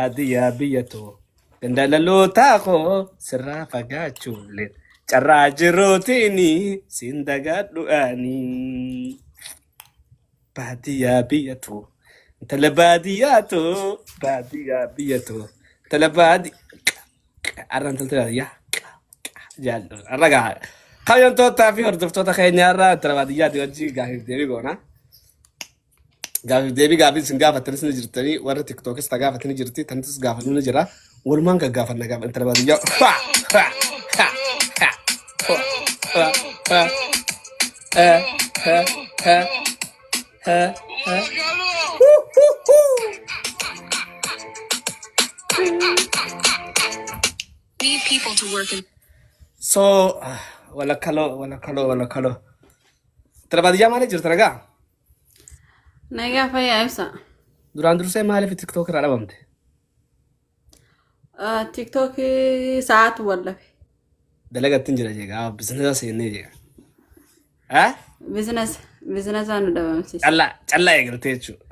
Baadiyyaa biyya too ganda dhalootaa koo sirraa fagaachuullee carraa jiruutiin siin dagadhu ani. Baadiyyaa biyya too intala baadiyyaa too baadiyyaa biyya too intala baadiyyaa har'a intalti baadiyyaa jaalladhu har'a gaa kabajamtootaa fi hordoftoota keenya har'a intala baadiyyaati wajjin gaafiif deebii goona. Gaafiif deebii gaafii isin gaafattanis ni jirtanii warri tiktookis ta gaafatanii jirti tantis gaafannu ni jira walumaan gaggaafanna gaafa intala baadiyyaa. Ha! Ha! Ha! Ha! Ha! Ha! Ha! Ha! Ha! Ha! Ha! Hu! Hu! Hu! Need people to work in. So walakkaloo walakkaloo walakkaloo. Intala baadiyyaa maaliif jirta nagaa? Nagaa fayyaa ibsa. Duraan dursee maaliif TikTok irraa dhabamte? TikTok sa'aatu wallafe. Dalagattiin jira jeeqa. Bizinesa seennee jeeqa. Eh? Bizinas bizinasaan nu dhabamsiise. Callaa callaa eegaltee jechuudha.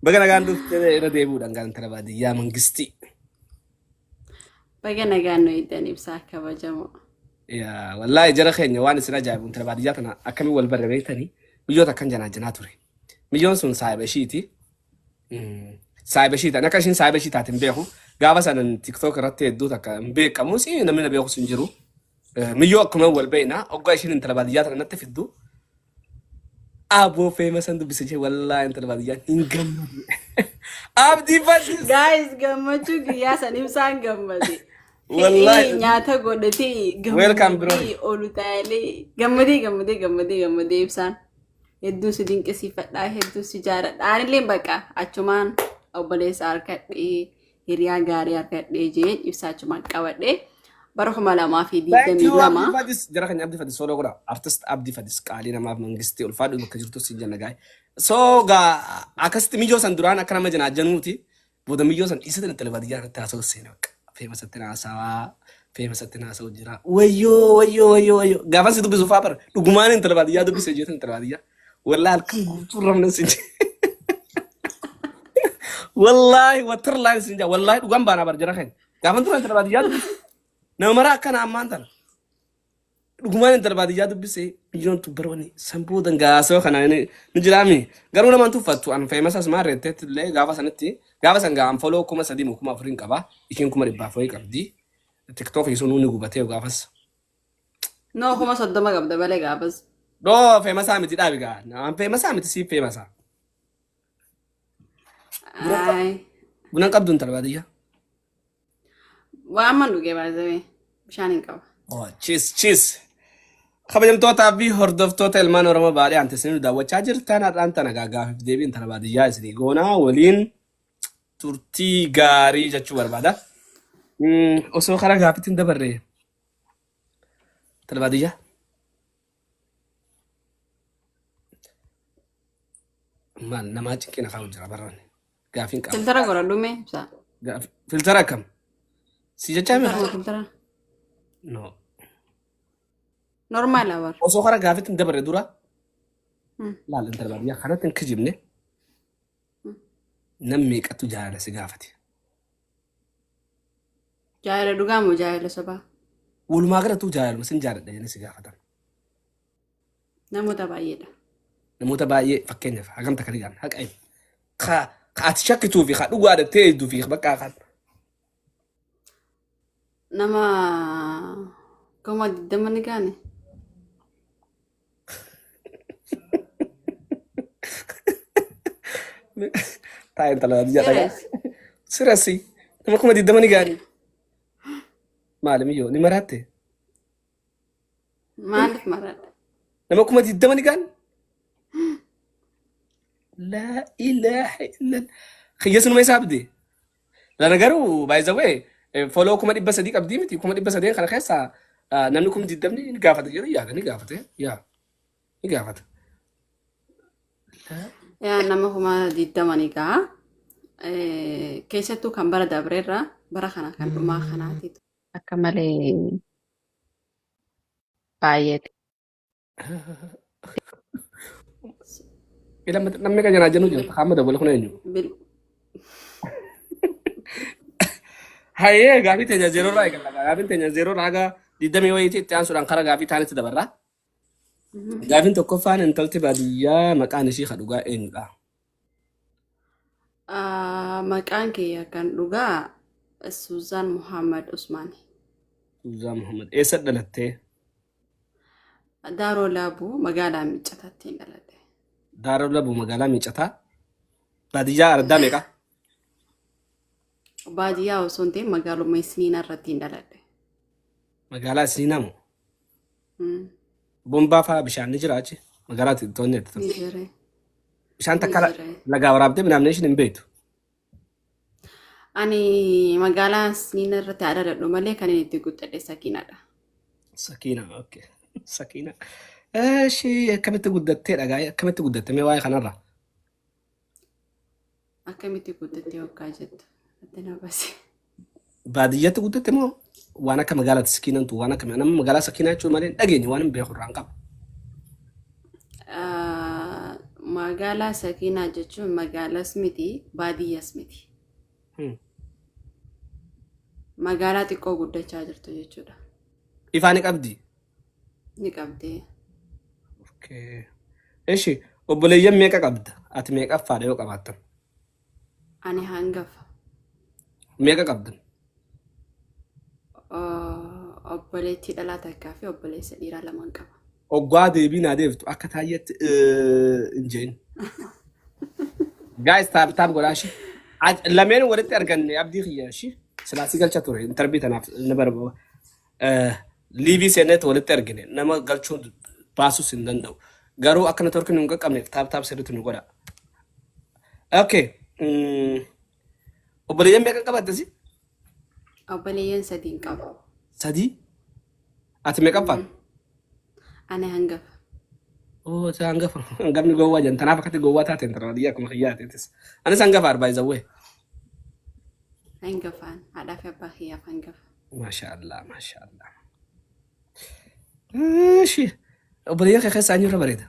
Baga nagaan dhuftee irra deebi'uudhaan kan intala baadiyyaa mangistii. Baga nagaan nu eegdan ibsaa kabajamoo. Yaa wallaahi jara keenya waan isin ajaa'ibu intala baadiyyaa tana akkamiin wal barre beektanii biyyoota akkan janaa janaa ture. Biyyoon sun saahiba ishiiti. Saahiba ishiiti. Ani akka ishiin saahiba ishii taate hin beeku. Gaafa sanan TikTok irratti hedduu takka hin beekamus namni na beekus hin jiru. Miyyoo akkuma wal beekna. Oggaa ishiin intala baadiyyaa tana natti fiddu. Aboo feema san dubbise jee wallaahi intala baadiyyaa hin gammadu. Abdii Fadis. Guys gammachuu guyyaa san ibsaan gammade. Wallaahi. Fe'ee nyaata godhatee Welcome bro. gammadee ol utaalee gammadee gammadee gammadee gammadee ibsaan hedduu si dinqisiifadhaa hedduu si jaaladha. Anillee bakka achumaan obboleessa harkadhee hiriyaa gaarii argadhee jeen ibsaa achumaan qabadhee bara kuma lamaa fi Thank digdamii you lama Abdii Fadis. Jara keenya Abdii Fadis sooloo godha. Artist Abdii Fadis qaalii namaaf mangistii ulfaadhu bakka jirtu siin jenna gaa'e. So gaa akkasitti miyyoo san duraan akka nama janaajanuuti. Booda miyyoo san dhiisatan itti baadiyyaa irratti haasa'u seena bakka. Feemasatti haasawaa feemasatti haasa'u jira. Wayyoo wayyoo wayyoo wayyoo. Gaafa si dubbisu faa bara dhugumaan intala baadiyyaa dubbise jeetan intala baadiyyaa. Wallaahi halkan guutuu ramna sin jedhe. Wallaahi watarlaan sin jedhe. Wallaahi dhugaan baanaa bara jara keenya. Gaafa dura intala baadiyyaa dubbise. Nama maraa akkana ammaan tana. Dhugumaan intala baadiyyaa dubbise biyyoon tun barooni san boodan gaasoo kana ni ni jiraami. Garuu namaan tuffattu an feemasas maa reetteetti illee gaafa sanitti gaafa san gaa an foloo 3000 moo 4000 qaba. Ishiin 400,000 wayii qabdi. Tiktookii sun ni gubatee gaafas. No 30,000 qabda malee gaafas. Dhoo feemasaa miti dhaabi gaa. An feemasaa miti siif feemasaa. Ay. Buna hin qabdu intala baadiyyaa. Waan amman dhugee baay'ee bishaan hin qaba. Oh, cheese, cheese. Kabajamtootaa fi hordoftoota ilmaan Oromoo baadhee ante isin daawwachaa jirtan har'aan tana gaaffiif deebii intala baadiyyaa isinii goonaa waliin turtii gaarii jechuu barbaada. Osoo karaa gaaffiitti hin dabarre intala baadiyyaa. Maal namaa cinqina kaa'u jira barran gaaffiin qaba. Filtara godhadhu mee ibsaa. Filtara akkam? Si jechaa miti? Filtara filtara. No. Normaal awar. Osoo karaa gaaffiitti hin dabarre dura laal intala baadiyyaa kanatti hin kijibne nam meeqatu jaalala si gaafate. Jaalala dhugaa moo jaalala sobaa? Walumaa galattuu jaalaluma sin jaaladha jedhanii si gaafatan. Namoota baay'eedha. Namoota baay'ee fakkeenyaaf hagam takka ni gaafna haqa himi. Ka ka ati shakkituu fi ka dhugaa dhattee eegduu fi bakka kan Nama 20,000 ni gaane. Taa'e intala baadiyyaa dhagaa. Serious. Sirasi nama 20,000 ni gaanii. Maali miyyoo ni maraatte? Maaliif maradha? Nama 20,000 ni gaan? Laa ilaaha illallah. Kiyya sunuma isaa abdee. Lana garuu by the way follow 300,000 qabdii miti 300,000 kana keessaa namni 20,000 ni gaafata jedhu yaada ni gaafate yaa ni gaafata. Yaa nama 20,000 ni ga'a. Keessattuu kan bara dabreerra bara kana kan dhumaa kanaati. Akka malee baay'ate. Ila namni kan janaa jennu jirta qaama dabale kun eenyu? Bil Hayyee, gaafii teenya zeeroo irraa eegalla. Gaafiin teenya zeeroo irraa haga 20 wayiitti itti aansuudhaan karaa gaafii taanitti dabarra. Gaafiin tokkoffaan, intalti baadiyyaa maqaan ishii ka dhugaa eenyudha? Maqaan kiyya kan dhugaa Suzaan Muhammad Usmaani. Suzaan Muhammad. Eessa dhalattee? Daaroo Laabuu, magaalaa Miccataatti hin dhaladhe. Daaroo Labuu, magaalaa Miicataa. Baadiyyaa araddaa meeqa? Baadiyyaa osoo hin ta'in magaaluma Isniina irratti hin dhaladhe. Magaalaa Isniinaa moo? Mm. Bombaa fa'aa bishaan ni jira achi? Magaalaa toonni itti Ni jira. Bishaan Ni takka jira. lagaa waraabdee midhaan ishiin hin beektu. Ani magaalaa Isniina irratti haa dhaladhu malee kan inni itti guddadhe Sakiinadha. Sakiina, okay. Sakiina. Ishii akkamitti guddattee dhagaa, akkamitti guddatte mee waa'ee kanarra? Akkamitti guddattee waggaa jettu? Ati na basi. Baadiyyatti guddatte moo waan akka magaalaatti Sakiinantu waan akka nama magaalaa Sakiinaa jechuun malee hin dhageenye, waan hin beeku irraa hin qabu. Magaalaa Sakiinaa jechuun magaalaas miti, baadiyyaas miti. Magaalaa xiqqoo guddachaa jirtu jechuudha. Ifaa ni qabdi. Ni qabdi. Okay. Ishi obboleeyyan meeqa qabda? Ati meeqaffaadha yoo qabaattan? Ani hangafa. Meeqa qabdan? Obboleettii dhalaa takkaa fi obboleessa dhiiraa lamaan qaba. Oggaa deebii naa deebiftu akka taayyetti hin jeen. Guys, tap tap godhaa ishee. Lameen walitti arganne abdii kiyya ishee. Silaasii galcha ture interview tanaaf na barbaada. Live seeneet walitti argine, nama galchuun baasus hin danda'u. Garuu akka networkiin nu hin qaqqabneef tap tap sirriitti nu godha. Okay. Obboleeyyan meeqa qabatte si? Obboleeyyan sadiin qaba. Sadii? Ati meeqaffaan? Ani hangafa. Oo, isa hangafa. Hangafni gowwaa jedhan. Tanaaf akkatti gowwaa taate intala baadiyyaa akkuma kiyyaa taateetis. Anis hangafa arbaa isa wee. Hangafaan haadhaa fi abbaa kiyyaaf hangafa. Maasha Allah, maasha Allah. Ishi. Obboleeyyan kee keessaa eenyu irra bareeda?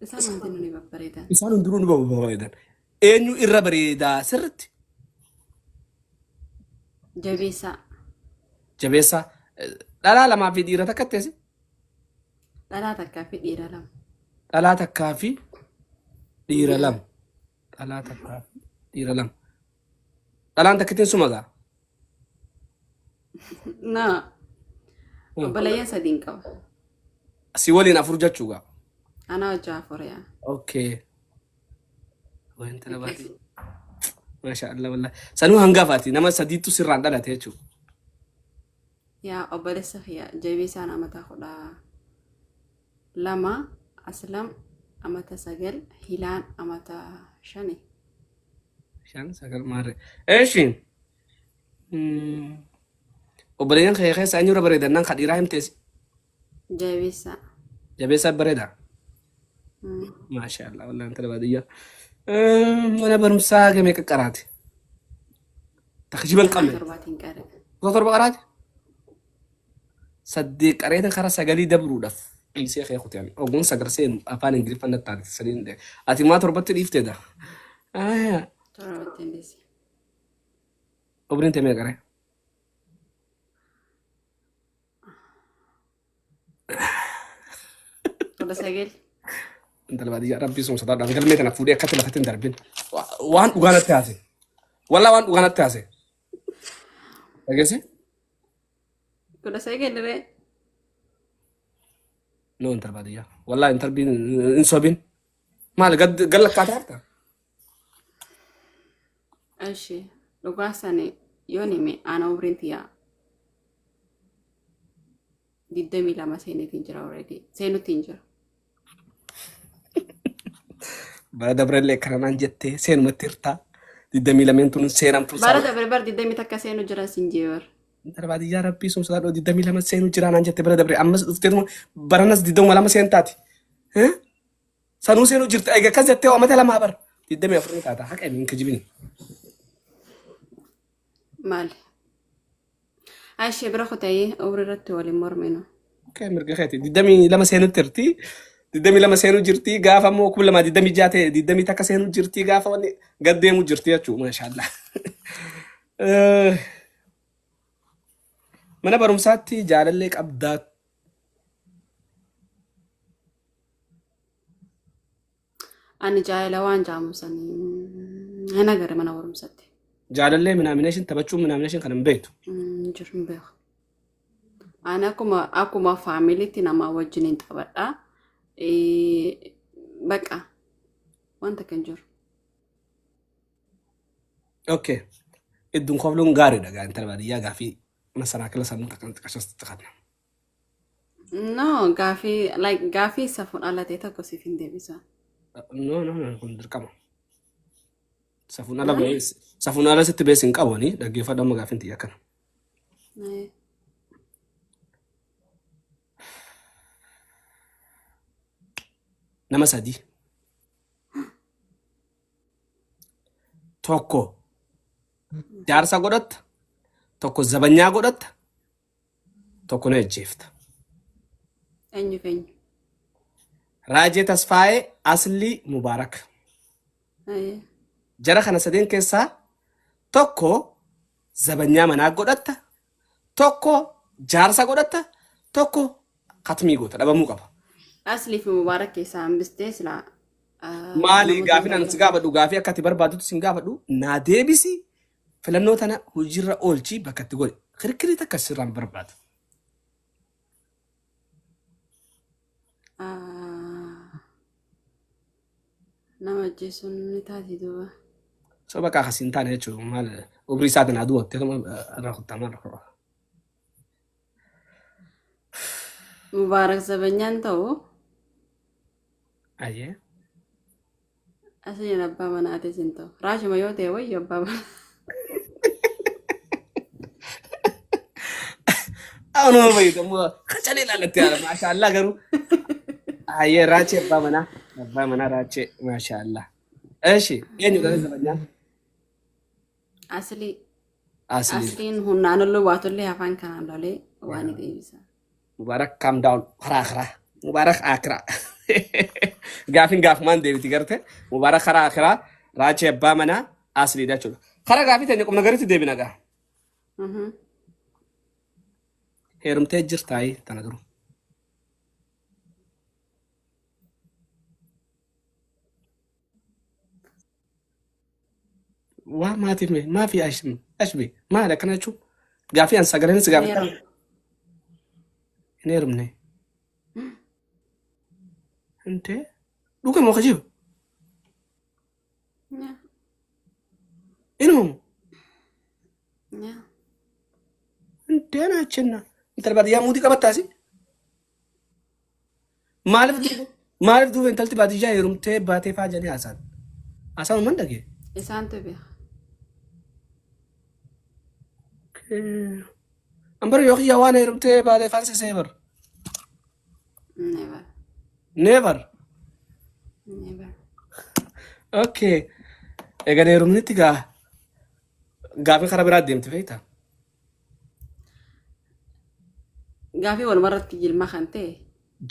Isaan hundinuu ni babbareedan. Isaan hundinuu ni babbareedan. Eenyu irra bareedaa sirritti? Jabeessaa. Jabeessaa. Dhalaa lamaa fi dhiira takka teessi. Dhalaa takkaa fi dhiira lama. Dhalaa takkaa fi dhiira lama. Dhalaa takkaa fi dhiira lama. Dhalaan takkittiin suma gaa. Na obboleeyyan sadiin qaba. Si waliin afur jechuu gaa. Anaa hojii afur yaa. Okay. Wanta baati. Maasha Allah wallahi. Sanuu hangafaati, nama sadiitu sirraan dhalate jechuudha. Yaa, obboleessa kiyya jabeessaan amata 12, Aslam amata 9, Hilaan amata 5. 5, 9 maarree. Eeshi. Obboleeyyan kee keessa eenyurra bareedan nan ka dhiiraa himtees? Jabeessaa. Jabeessaa bareeda. Maasha Allah wallahi, intala baadiyyaa. Mana barumsaa gamee qaqqaraati. Takjiban Kutaa qabne. torbaatiin qare. Kutaa torba qaraati. Saddeet qareeta kara sagalii dabruudhaaf dhiisee kee kuteen. Oguun sagal seenu afaan Ingiliffaan natti taate sadiin ta'e. Ati maa torbatti dhiifteedha? Torbattiin dhiise. Umriin tee meeqa qaree? 19. Intala baadiyyaa, rabbii sun sodaadhaan galmee tana fuudhee akkatti lafatti hin darbin. Waan dhugaa natti haase. Wallaa waan dhugaa natti haase. Dhageesse? 19 ree. No, intala baadiyyaa. Wallaa intalbiin hin sobin. Maali gad galla akkaataa harta? Ishi dhugaa sani yoon hime ana umriin tiyyaa 22 seeneetiin jira already. Seenutti hin jira. Bara dabrellee akkana naan jettee seenumatti hirtaa. 22 tun seenamtuu Bara saala. dabre bar 21 seenu jira sin jee bar. Intala baadiyyaa, rabbii sun sodaadhu, 22 seenuu jira naan jette bara dabre, ammas dhufteetuma baranas 22 seentaati. Sanuu seenuu jirta egaa akkas jettee amata lamaa bara. 24 ni taata, haqa hin kijibini. Maali? Ashee bira kutayee umrii irratti waliin morminu. Okay, mirga keeti. 22 seenutti jirti. 22 seenuu jirti gaafa immoo 2026 ta'e 21 seenuu jirti gaafa wanni gad deemuu jirti jechuudha maashaallah. Eh, Mana barumsaatti jaalallee qabdaa? Ani jaalala waan jaamu sanii hin agarre mana barumsatti. Jaalallee minaamination taphachuu minaamination kan hin beektu. Hin jiru, hin beeku. Ani akkuma faamiliitti nama wajjin hin taphadha. Baqa wanta kan jiru. Okay. Idduun kofluun gaariidha gaa intala baadiyyaa gaafii masanaakila sammuu takkan xiqqashas xiqqatna. No, gaafii like gaafii safuun ala ta'e tokko siif hin deebisa. No, no, no, kun dirqama. Safuun ala bahee safuun ala sitti bees hin qabu ani dhaggeeffadhu amma gaafiin xiyya akkana. Nama sadii. Tokko jaarsa godhatta, tokko zabanyaa godhatta, tokko na ajjeefta. Eenyu fi eenyu? Raajee Tasfaayee, Aslii, Mubaarak. Jara kana sadeen keessaa tokko zabanyaa manaa godhatta, tokko jaarsa godhatta, tokko katmii goota dhabamuu qaba. Aslii fi Mubaarak keessaa hambistee silaa Maali namoota gaafii nan si baay'ee. gaafadhu gaafii akka ati barbaadutti sin gaafadhu naa deebisi filannoo tana hojiirra oolchi bakka itti godhi. Kirkirii takka sirraan barbaadu. Nama ajjeesuun ni taati duuba. So bakka akkasii hin taane jechuudha. Maal umrii isaatiin aduu wattee irraa kuttaa maal rakkoo qaba. Mubaarak zabanyaan ta'u Ayyee. Asliin abbaa manaatis hin ta'u. Raashuma yoo ta'e wayyo abbaa manaa. Anuma fayyadamu qacalee ilaallatti yaala maashaallah garuu. Ayyee raachee abbaa manaa abbaa manaa raachee maashaallah. Eshi eenyu dhala zabanyaan? Aslii. Asliin. Asliin humnaan olluu baatullee afaan kanaan lolee waan ni deebisa. Mubarak calm down karaa akiraa. Mubarak akiraa. Gaafin gaafumaan deebiti garte. Mubarak karaa akiraa raachee abbaa manaa asliidha jechuudha. Karaa gaafii teenya qubna garitti deebina gaa. Heerumtee jirtaayi tana duru. Waa maatiif mee maafi ashbi ashbi maali akkana jechuun gaafii an sagaleen si Hin gaafadha. heerumne. Hin heerumne. Intee dhuga moo kajibu? Yaa. Inuma Yaa. intee na achinna. Intala baadiyyaa muudii qabattaasi. Maaliif duuba maaliif duuba intalti baadiyyaa heerumtee baatee faa jedhanii haasa'an? Haasa'an man dhagee. Isaantu beeka. An bara yoo kiyyaa waan heerumtee baatee faan sisee bar. Never. Never. Never. Okay. Egaa heerumnitti gaa gaafii karaa biraa deemte feeta. Gaafii walumarratti jilma kan ta'e.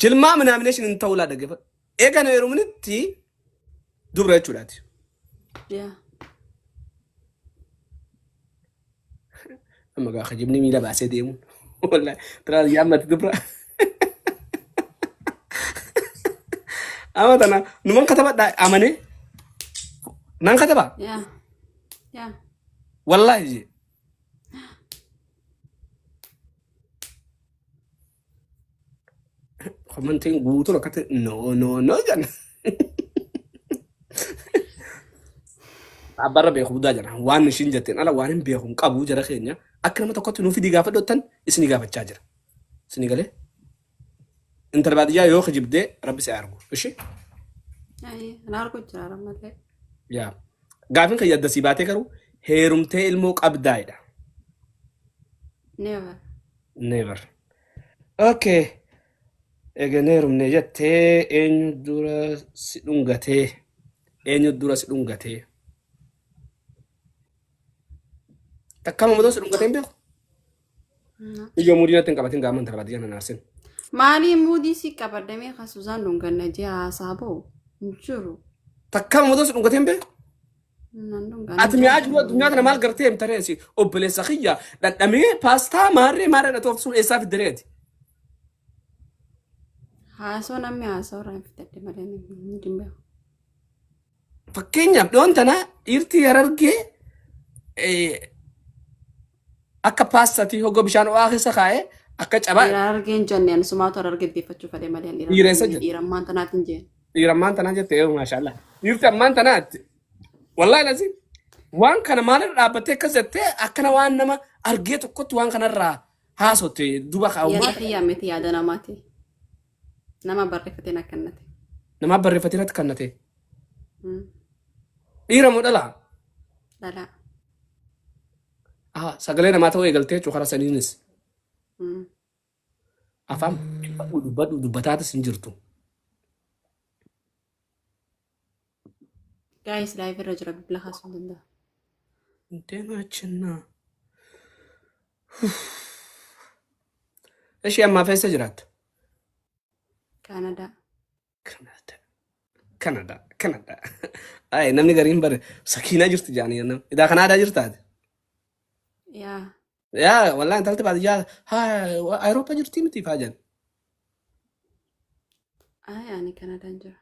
Jilmaa minaamination hin ta'uu laa dhaggeeffadhu. Egaa heerumnitti dubra jechuudhaati. Yaa. Amma gaa kijibni miila baasee deemu. Wallahi tiraas yaammati dubra. Amma tana numan katabadha amanee nan kataba Yaa. Yaa. wallahi jee. Komantiin guutuun akkatti no no no jedhan. Abbarra beeku guddaa jedha. Waan ishiin jetteen ala waan hin beeku hin qabu jara keenya akka nama tokkotti nuuf fidii gaafadhu isinii gaafachaa jira. Isinii galee? Intala baadiyyaa yoo kijibdee rabbi si argu. Ishi? Ayi, na argu jira ammallee. Yaa. Gaafin kan adda sii baatee garuu heerumtee ilmoo qabdaa'edha. Never. Never. Okay. Egaa heerumne jettee eenyu dura si dhungatee? Eenyu dura si dhungatee? Takka mamadoo si dhungatee hin beeku? No. Ijoo muudii natti hin qabatin gaafa intala baadiyyaa nan aarsin. Maalii muudii si qabadamee kan Suzaan dhunganna jee haasaa ba'u hin jiru. Takkaa muudoo si dhungatee hin beeku. Nan dhunganna. Ati mi'aa jiru addunyaa kana maal gartee himta reesi obboleessa kiyya dhandhamee paastaa maarree maarree dha tooftu sun eessaa fidde reeti. Haasoo namni haasoo irraa hin fidadhe malee hin beeku. Fakkeenyaaf dhiyoon tana dhiirtii Harargee akka paastaatii hoggoo bishaan ho'aa keessa kaa'ee akka cabaa Dhiira Harargee hin jenne ani sumaatu Harargee deeffachuu fedhe malee ani Dhiira eessa jette? dhiira ammaan tanaatiin hin jenne. Dhiira ammaan tanaa jette ee maashaallah. Dhiirti ammaan tanaatti wallaahi lazim waan kana maalirra dhaabbattee akkas jettee akkana waan nama argee tokkotti waan kanarraa haasotte duba Yaada kaa'ummaa kiyyaa miti yaada namaati. Nama barreeffateen akkannate. Namaa barreeffatee irratti kannate. Dhiira moo dhalaa? Dhalaa. Ah, sagalee namaa ta'uu eegaltee jechuudha karaa saniinis. Afaan dubbadhu dubbadhu dubbataatis hin jirtu. Guys, live irra jira bilbila kaasuu hin danda'a. Deemachinnaa. Ishee ammaaf eessa jiraatta? Kaanadaa. Kanada. Kanada. Kanada. Ay, namni gariin bare sakiinaa jirti jaanii nama. Idaa Kanaadaa jirtaati. Yaa. Yaa wallahi intalti baadiyyaa haa Awurooppaa jirtii miti faa jedhan. Ay, ani Kanadaan jira.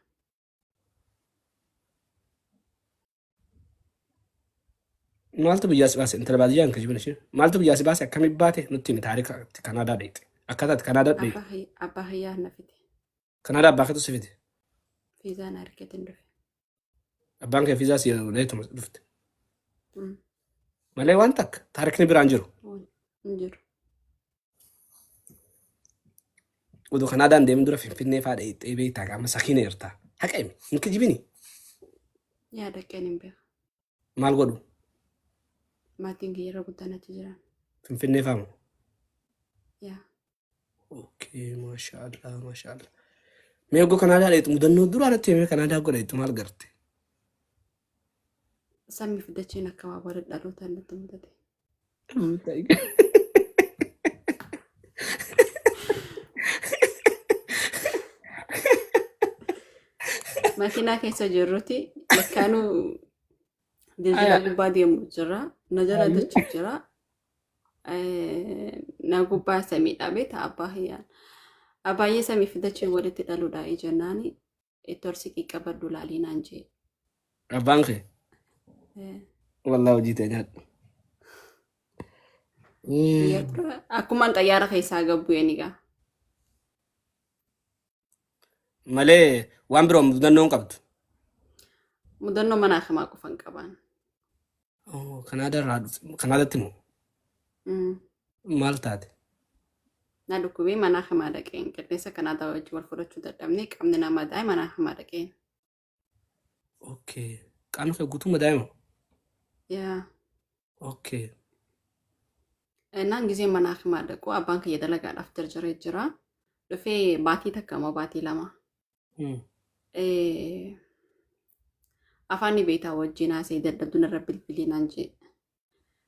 Maaltu biyyaa si baase intala baadiyyaa hin kijibin ishee. Maaltu biyyaa si baase akkamitti baate nutti himi taarika itti Kanaadaa dheeyxe. Akkaataa itti Kanaadaa dheeyxe. Abbaa hiyyaa na fide. Kanaadaa abbaa keetu si fide. Fiizaa na argateen dhufe. Abbaan kee fiizaa si dheeytuma dhufte. Malee waan takka taarikni biraan jiru. Hin jiru. Oduu Kanaadaan deemin dura Finfinnee faa dheeyxee beektaa qaama sakiina jirta. Haqa himi hin kijibini. Yaa dhaqeen hin beeku. Maal godhu? Maatiin kiyya irra guddaan achi jiran. Finfinnee faamu. Yaa. Okay, maashaallah, maashaallah. Mee oggoo Kanaadaa dheexu mudannoo duraa natti himee Kanaadaa godha jettu maal garte? Samii fi dacheen akka waa wal dhalootaan natti mudate. Makiinaa keessa jirruti lakkaanuu dildila gubbaa deemu jira. Na jala dachuu jira. Na gubbaa samii dhaabee ta'a abbaa hiyyaan. Abaayyee samii fi dacheen walitti dhaluudha jennaani itti ol siqii qabadhu laalii naan jee. Abbaan kee wallaa hojii ta'e nyaadhu. Akkumaan xayyaara keessaa gad bu'een egaa. Malee waan biroo mudannoo hin qabdu. Mudannoo mana hakimaa qofa hin qabaan. Oh, Kanaadaa irraa dhufe. Kanaadaatti moo maal taate? Na dhukkubee mana hakimaa dhaqeen qilleensa Kanaadaa wajjin wal fudhachuu dadhabnee qaamni na madaa'e mana hakimaa dhaqeen. Okay. Qaamni kee guutuu madaa'e moo? Yaa. Okay. Naan gisee mana hakimaa dhaqu abbaan kiyya dalagaadhaaf jarjaree jira. Dhufee baatii takka moo baatii lama. Afaan ni beektaa wajjin haasa'ee dadhabdu narra bilbilii naan jee.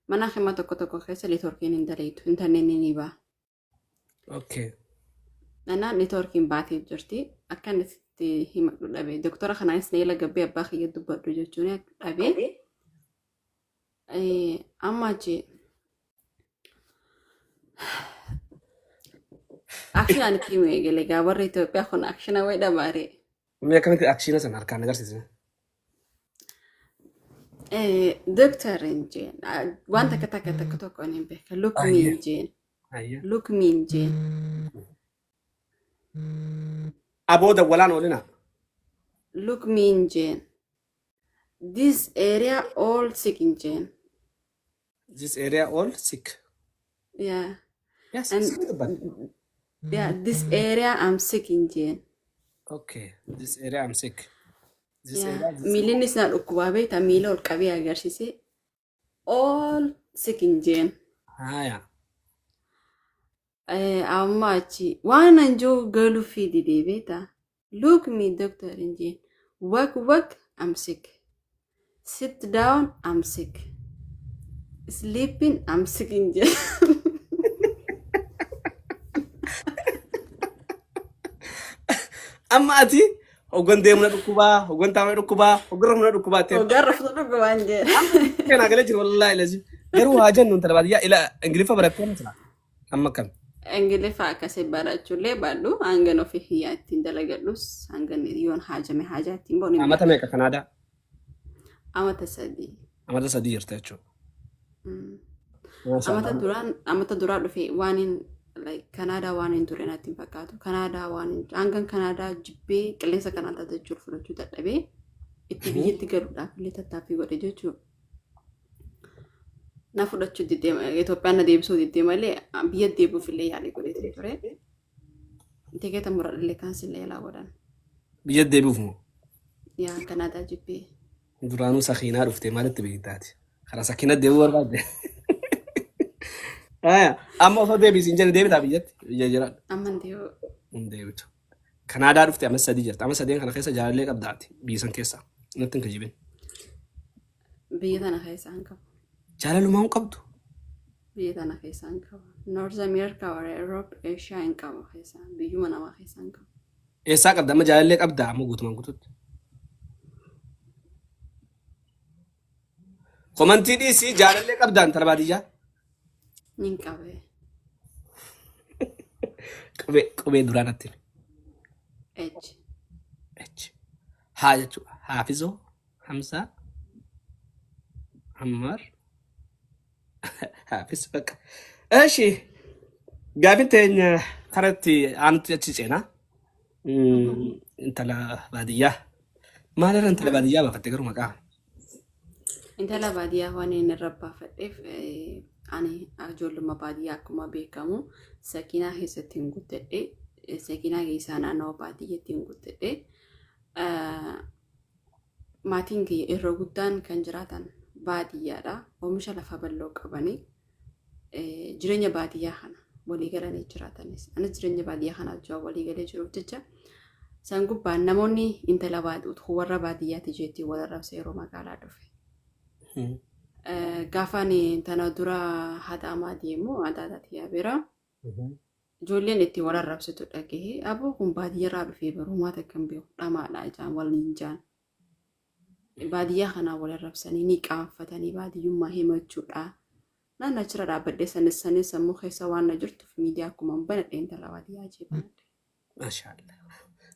Mana hakimaa tokko tokko keessa neetworkiin hin daleetu intarneetni ni ba'a. Okay. Nana neetworkiin baatee jirti. Akka inni itti himadhu dhabe. Doktora kanaanis na jala gabbee abbaa kiyya dubbadhu jechuun dhabe. Amma achi akshinaan itti himu eegale gaa warra Itoophiyaa kun akshina wayi dhabaare. Mee akkamitti akshiina sana harkaan agarsiisne? Doktor hin jeen waan takka takka tokko tokko hin beeka. Look me hin jeen. Ayya. Look me hin jeen. Aboo dawwalaan oolina. Look me hin jeen. This area all sick hin jeen. This area all sick. Yeah. Yes, And sick dubbate. yeah, this area I'm sick hin jeen. Okay. This area I'm sick. This Yeah. area this Miillinnis na dhukkubaa beekta miila ol qabee agarsiise. All sick hin jeen. Haya. Amma achi waan an jiru galuu fi didee beekta. Look me doctor hin jeen. Walk walk I'm sick. Sit down I'm sick. Sleeping I'm sick hin jeen. Amma ati hoggan deemu na dhukkubaa, hoggan taa'u na dhukkubaa, hoggan rafu na dhukkubaa ta'e. Hoggaan raftu dhukkubaan jedha. Kanaa galee jiru wallaahi lazim. Garuu haa jennu intala baadiyyaa ila Ingiliffa barattee miti laa. Amma akkam. Ingiliffa akkasii barachuullee baadhu hangan ofii hiyyaa ittiin dalagadhus hangan yoon haajame haajaa ittiin bahu ni Amata beeka. meeqa Kanaadaa? Amata 3. Amata 3 jirta jechuudha. Maasha Amata Allah. duraan amata duraa dhufe waan hin like Kanaadaa waan hin ture natti hin fakkaatu. Kanaadaa waan hin hangan Kanaadaa jibbee qilleensa Kanaadaa jechuun fudhachuu dadhabee itti biyyatti galuudhaaf illee tattaaffii godhe jechuudha. Na fudhachuu diddee Itoophiyaan na deebisuu diddee malee biyya deebi'uuf illee yaalii godheetiin ture. Tikeeta muradhillee kaansillee yaalaa godhan. Biyya deebi'uuf moo? Yaa Kanaadaa jibbee. Duraanuu sakiinaa dhuftee maalitti beektaati? Karaa sakiina deebi'uu barbaadde. Aya, amma osoo deebisi hin jenne deebitaa biyyatti? Biyya jiraadhu. Amma hin deebi'u. Hin deebitu. Kanaadaa dhufte amma 3 jirta. Amma sadeen kana keessa jaalallee qabdaati biyya san keessa. Natti hin kijibin. Biyya tana keessa hin qabu. Jaalalumaa hin qabdu. Biyya tana keessa hin qabu. North America or Europe, Asia hin qabu keessa. Biyyuma namaa keessa hin qabu. Eessaa qabda? Amma jaalallee qabdaa amma guutumaan guututti. Komantii dhiisii jaalallee qabdaa intala baadiyyaa. Nin qabe. Qubee qubee duraa natti himi. H. H. Haa jechuudha. Haafizoo, Hamzaa, Ammaar, Hafiz bakka. Eshi gaafin teenya karatti aanutti achi ceenaa. Intala baadiyyaa. Maalirra intala baadiyyaa baafatte garuu maqaa? Intala baadiyyaa waan inni irra baafadheef ani ijoollummaa baadiyyaa akkuma beekamu sakiinaa keessatti hin guddadhe. Sakiinaa keessaa naannawa baadiyyaatti hin guddadhe. Maatiin kiyya irra guddaan kan jiraatan baadiyyaadha. Oomisha lafa bal'oo qabanii jireenya baadiyyaa kana walii galanii jiraatanis. Anis jireenya baadiyyaa kana wajjin walii galee jiruuf jecha san gubbaan namoonni intala baadiyyaa warra baadiyyaati jeetti wal arrabsa yeroo magaalaa dhufe. Gaafa ani tana dura haadha deemu haadha tiyyaa bira ijoolleen itti wal arrabsitu dhagahe aboo kun baadiyyarraa dhufee barumaa takka hin beeku dhamaadha jaan waliin jaan. Baadiyyaa kanaa wal arrabsanii ni qaanfatanii baadiyyummaa himachuudha. Naan achirra dhaabbadhee sanis sanis sammuu keessa waan na jirtuuf miidiyaa akkuma hin banadhe intala baadiyyaa jee banadhe. Maashaallah.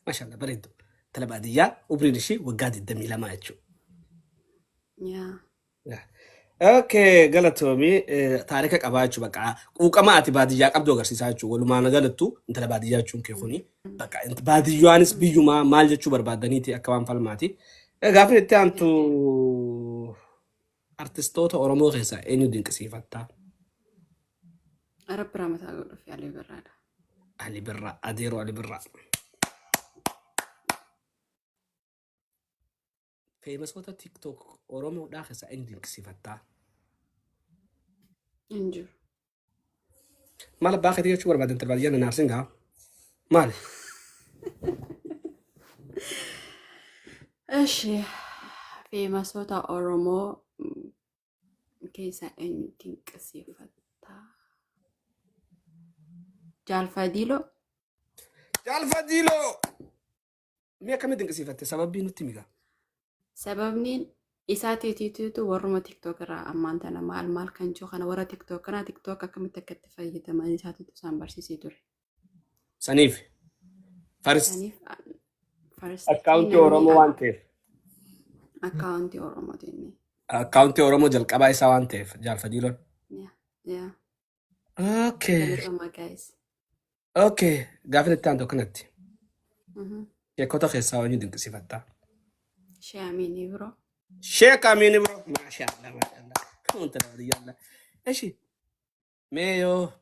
Maashaallah bareeddu. Intala baadiyyaa umriin ishii waggaa 22 jechuudha. Yaa. Okay, galatoomi taarika qabaa jechuudha bakka quuqama ati baadiyyaa qabdu agarsiisaa jechuudha. Walumaa galattu intala baadiyyaa jechuun kee kuni bakka baadiyyaanis biyyumaa maal jechuu barbaadaniiti akka waan falmaati. Gaafni itti aantu artistoota Oromoo keessaa eenyu dinqisiifattaa? Rabbi rahmataa godhuuf Alii Birraadha. Ali Birraa, Adeeroo Ali Birraa. Feemasoota TikTok Oromoodhaa keessaa eenyu dinqisiifattaa? Hin jiru. Maal abbaa keetii jechuu barbaadan intala baadiyyaa na naarsin gaa? Maali? Eshi feemasoota Oromoo keessaa eenyu dinqisiifattaa? Jaal Fadiiloo. Jaal Fadiiloo! Mee akkamitti dinqisiifatte? Sababbii nutti himi gaa. Sababni isaatiitiitu warruma TikTok irraa ammaan tana maal maal kan jiru kana warra TikTok kana TikTok akkamitti akka itti fayyadaman isaatiitu isaan barsiisee ture. Saniif. Faris. Saniif faristii Akkaawuntii namni Oromoo waan ta'eef. akkaawuntii Oromootiin. Akkaawuntii Oromoo jalqabaa isaa waan ta'eef Jaal Fadiiloon. Yaa yaa. Okay. Galatoomaa guys. Okay. Gaafin itti aantu akkanatti. Sheekota keessaa eenyu dinqisiifattaa? Shee Amiinii biroo. Sheek Amiin bro. Maashaallah maashaallah. Wanta nama diyyalla. Eshi mee yoo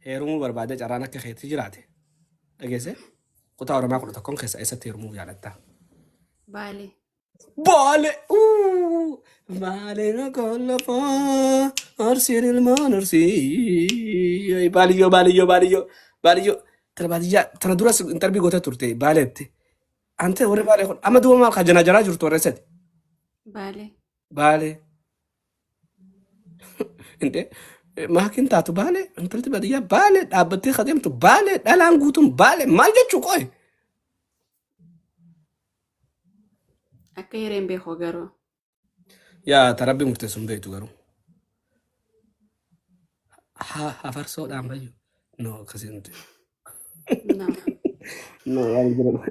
heerumuu barbaadee carraan akka keetti jiraate dhageesse kutaa Oromiyaa 11 keessa eessatti heerumuu jaalatta? Baalee. Baale! Uu! Baale rakkoo lafaa Arsiin ilmaan Arsii. Baaliyyoo baaliyyoo baaliyyoo baaliyyoo. Tana baadiyyaa tana duras intarbii gootee turte baaleetti. Ante warri baalee kun amma duuba maal kan janaa janaa jirtu warra eessatti? Baalee. Baalee. Inte Maakiin taatu Baalee, intalti baadiyyaa Baalee dhaabbattee kadeemtu Baalee, dhalaan guutuun Baalee maal jechuu qoy? Akka hireen beeku garuu. Yaa ta rabbi murteessu hin beektu garuu. Ha hafarsoodhaan bayyu. No, akkasii miti. No. No, waan jiran.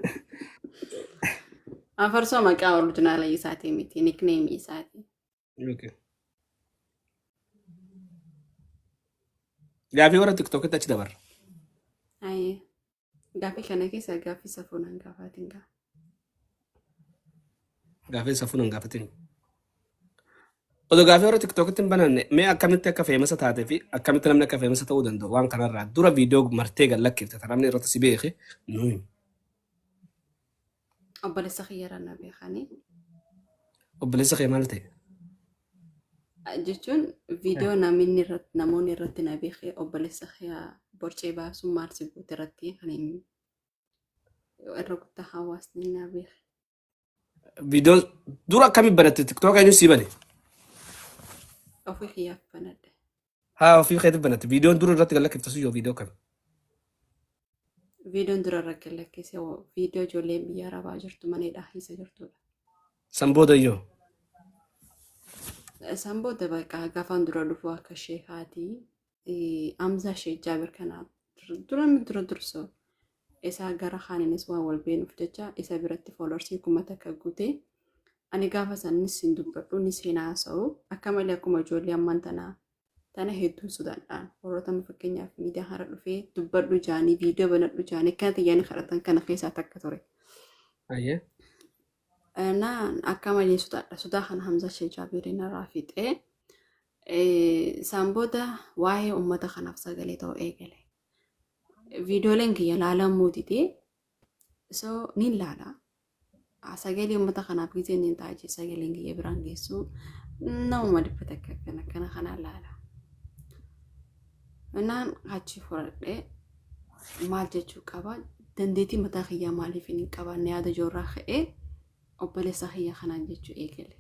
Afarsoo maqaa original isaatii miti, nickname isaati. Okay. Gaafii warra TikTokitti achi dabarra. Ayyee. Gaaffii kana keessa gaaffii safuun hangafaatiin gaa. Gaafii safuun hin gaafatin. Odoo gaafii warra TikTokitti hin bananne, mee akkamitti akka famous taatee fi akkamitti namni akka famous ta'uu danda'u waan kanarraa dura viidiyoo martee gad lakkifte tan namni irratti si beeke nu himi. Obboleessa kiyyarraa na beekanii. Obboleessa kee maal ta'e? Jechuun viidiyoo namni irratti namoonni irratti na beeke obboleessa kiyya borcee baasuun maal si goote irratti kan hin irra guddaa hawaasni na beeke. Viidiyoo dura akkamitti banatte? TikTok eenyu sii bane? Ofii kiyyaaf banadhe. Haa, ofii keetti banatte. Viidiyoon dura irratti gad lakkifte sun yoo viidiyoo kami? Viidiyoon dura irra gad lakkise viidiyoo ijoolleen biyya arabaa jirtu mana hidhaa keessa jirtudha. San booda iyyoo? San booda bakka gaafaan dura dhufu akka sheekaatii Amzaa Sheek Jaabir kana dura dura dursoo isaa gara kaaninis waan wal beenuuf jecha isa biratti followersii 1000 guutee, ani gaafa sanis hin dubbadhu ni seenaa haasa'u akka malee akkuma ijoollee ammaan tanaa tana hedduun sodaadhaan warroota amma fakkeenyaaf miidiyaa hara dhufee dubbadhu jaanii viidiyoo banadhu jaanii akkana xiyyaanii kadhatan kana keessaa takka ture. Ayyee. Naan akka malee sodaadha. Sodaa kana Hamza Sheek Jaabiriin irraa fixee isaan booda waa'ee uummata kanaaf sagalee ta'uu eegale. Viidiyooleen kiyya laalamuu didee, so niin laala. Sagalee uummata kanaaf gisee niin ta'a jee sagaleen kiyya biraan geessu namuma 100 akkana akkana kanaan laala. Naan achi fudhadhee maal jechuu qaba, dandeettii mataa kiyyaa maaliif hin qabaanne yaada ijoorraa ka'ee obboleessa kiyya kanaan jechuu eegale.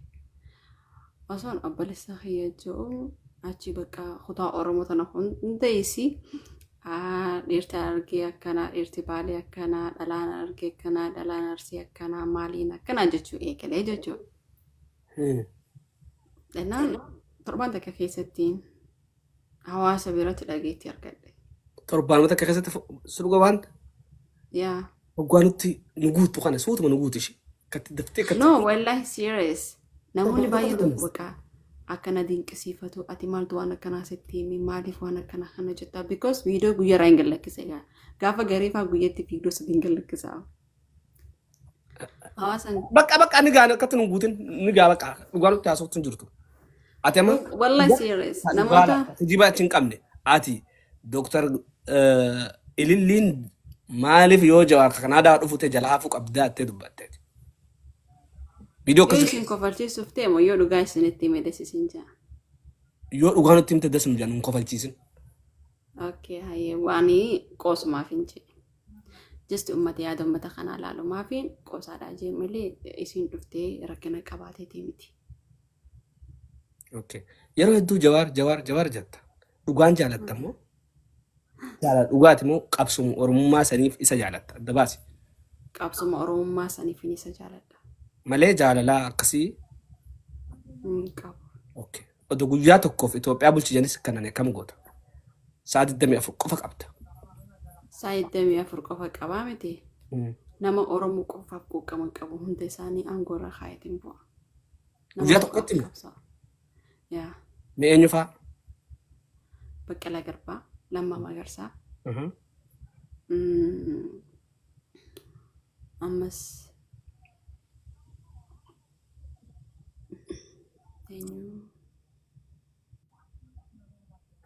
Osoon obboleessa kiyya jiru achi bakka kutaa Oromoo tana hunda isii dhiirti Argee akkanaa, dhiirti Baalee akkanaa, dhalaan Argee akkanaa, dhalaan Arsii akkanaa, maaliin akkanaa jechuu eegalee jechuudha. Jennaan torban takka keessatti hawaasa biratti dhageettii argadhe. Torbaanuma takka keessatti si dhuga waan Yaa. hoggaa nutti nu guuttu kana suutuma nu guutu ishee. Akkatti daftee akkatti. No, wallahi serious. Namoonni baay'een tokko bakka akkana dinqisiifatu, ati maaltu waan akkanaa sitti himi, maaliif waan akkanaa kana jettaa, because viidiyoo guyyaarraa hin gallakkise gaa. Gaafa gareefaa guyyatti viidiyoo sadii hin gallakkisa. Hawaasan Bakka bakka ni gaan akkatti nu guutin ni gaa bakka dhugaa nutti haasoftu hin jirtu. Ati amma wallahi serious. Namoota kijiba achi hin qabne, ati Dooktar Ililliin maaliif yoo Jawaar Kanaadaa dhufute jala hafuu qabdaa jettee dubbatteeti. Viidiyoo yoo akkasii isin kofalchiisuuf ta'e moo yoo dhugaa isinitti hime isin jaa. Yoo dhugaa nutti himte dasum jedhan, hin kofalchiisin. Okay, hayyee, waan qoosumaaf hin jedhe. Just uummata yaada uummata kanaa ilaalumaaf qoosaadhaa jee malee isin dhuftee rakkina qabaateetii miti. Okay. Yeroo hedduu Jawaar, Jawaar, Jawaar jetta. Dhugaan jaalatta moo? Jaalala dhugaati moo qabsuma Oromummaa saniif isa jaalatta? Adda baasi. Qabsuma Oromummaa saniif isa jaaladha. Malee jaalalaa akkasii. Hin qabu. Okay. Odoo guyyaa tokkoof Itoophiyaa bulchi janis kanan akkam goota? Sa'a 24 qofa qabda. Sa'a 24 qofa qabaa miti. Nama Oromoo qofaaf quuqama qabu hunda isaanii aangoo irra kaayatiin bu'a. Nama Guyyaa qofaaf tokkotti moo? qabsaa'u. Yaa. Mee eenyu fa'aa? Baqqalaa Garbaa, Lammaa Magarsaa. Ammas eenyu?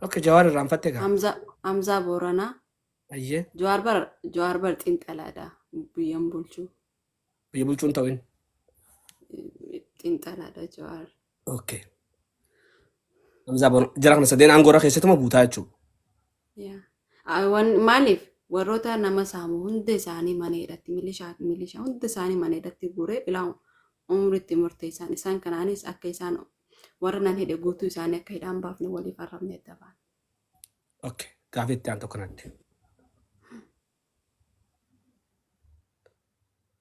Okay, Jawaar irraanfatte gaa. Hamzaa Booranaa. Ayyee. Jawaar bar xiinxalaadha. Biyyan bulchuu. Biyya bulchuun ta'in. Xiinxalaadha Jawaar. Okay. Hamzaa Booranaa jara kana sadeen aangoo irra keessatuma buutaa jechuudha. Yaa. Maaliif warroota nama saamu hunda isaanii mana hidhatti, milishaa milishaa hunda isaanii mana hidhatti guuree ilaa umritti murteessan isaan kanaanis akka isaan warra nan hidhe guutuu isaanii akka hidhaan baafne waliif arrabne adda baana. Okay. Gaafii itti aantu kanatti.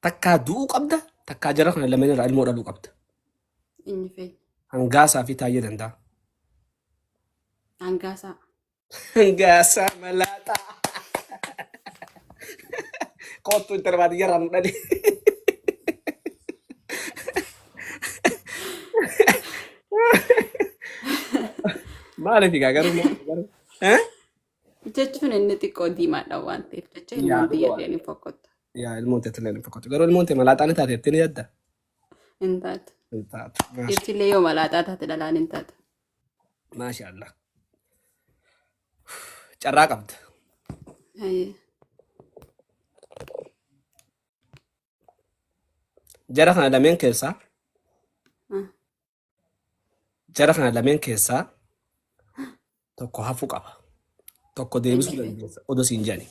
Takkaa du'uu qabda, takkaa jara kana lameen irraa ilmoo dhaluu qabda. Eenyu feenya? Hangaasaa fi Taayyee Danda'a. Hangaasaa. Hangaasaa malaaxaa. Koottu intala baadiyyaa irraa nu dhali. Maaliif egaa garuu maaliif garuu? Eh? Jechuun inni xiqqoo diimaadha waan ta'eef jecha Yaa ilmoon dhuga tiyya waan. illee ni fokkottu. Yaa ilmoon tee illee ni fokkottu. Garuu ilmoon tee malaaxaa ni taate jettee ni yaadda? Hin taatu. Hin taatu. Maasha Dhiirti illee yoo malaaxaa taate dhalaan hin taatu. Maasha Allah. Carraa qabda. Hayyee. Jara kana lameen keessaa Ah. jara kana lameen keessaa tokko hafuu qaba. Tokko deebisuu Eenyu feenya? dandeessa odoo siin jedhani.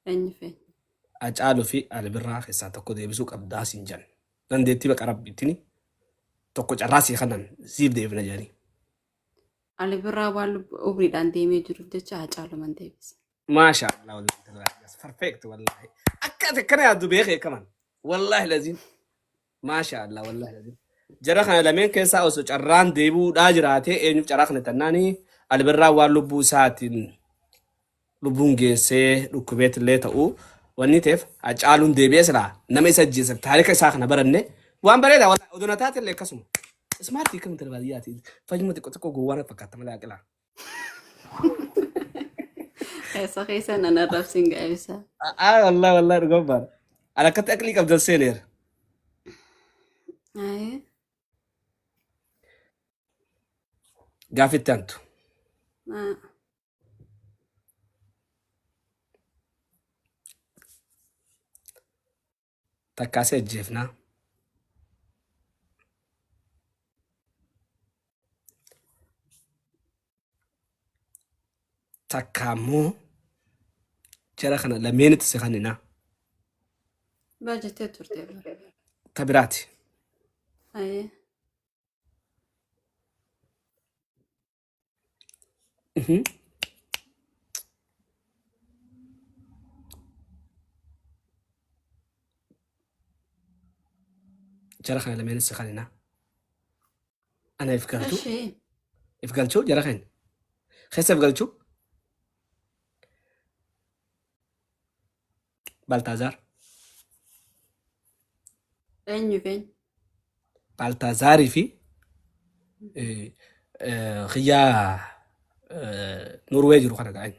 Eenyu feenya? Hacaaluu fi Albirraa keessaa tokko deebisuu qabdaa siin jedhan. Dandeettii baqa rabbiitiin tokko carraa sii kanan siif deebina jedhanii. Ali Birraa waan umriidhaan deemee jiruuf jecha Hacaaluman deebisa. Maasha Allah wallahi perfect wallahi. Akka ati akkana yaaddu beekee kaman. Wallahi laziim. Maasha Allah wallahi laziim. Jara kana lameen keessaa osoo carraan deebi'uudhaa jiraatee eenyuuf carraa kana tannaani Albirraa waan lubbuu isaatiin lubbuun geessee dhukkubeet illee ta'u wanni ta'eef Hacaaluun deebi'ee silaa nama isa ajjeeseef taarika isaa kana baranne waan bareeda wallahi odoo na taate illee akkasuma. Ismaartii kam intala baadiyyaati fayyuma xiqqoo xiqqoo gowwaa na fakkaata malee aqilaa. Keessa keessa nan arrabsin gaa'ibsa. Aa wallahi wallahi dhugaa baara. Ani akkatti aqlii qabdan seeneera. Hayyee. Gaafitti aantu. Ah. Takkaa si ajjeefnaa. Takkaa immoo jara kana lameenitti si kanninaa. Bajettee turte bara. Ta biraati. Hayyee. Jara kana lameenis si kanninaa. Ana if galchuu. Ishee. If galchuu jara keenya. Keessa if galchuu. Baltaazaar. Eenyu feenya? Baltaazaarii fi kiyyaa Norwee jiru kana ga'an.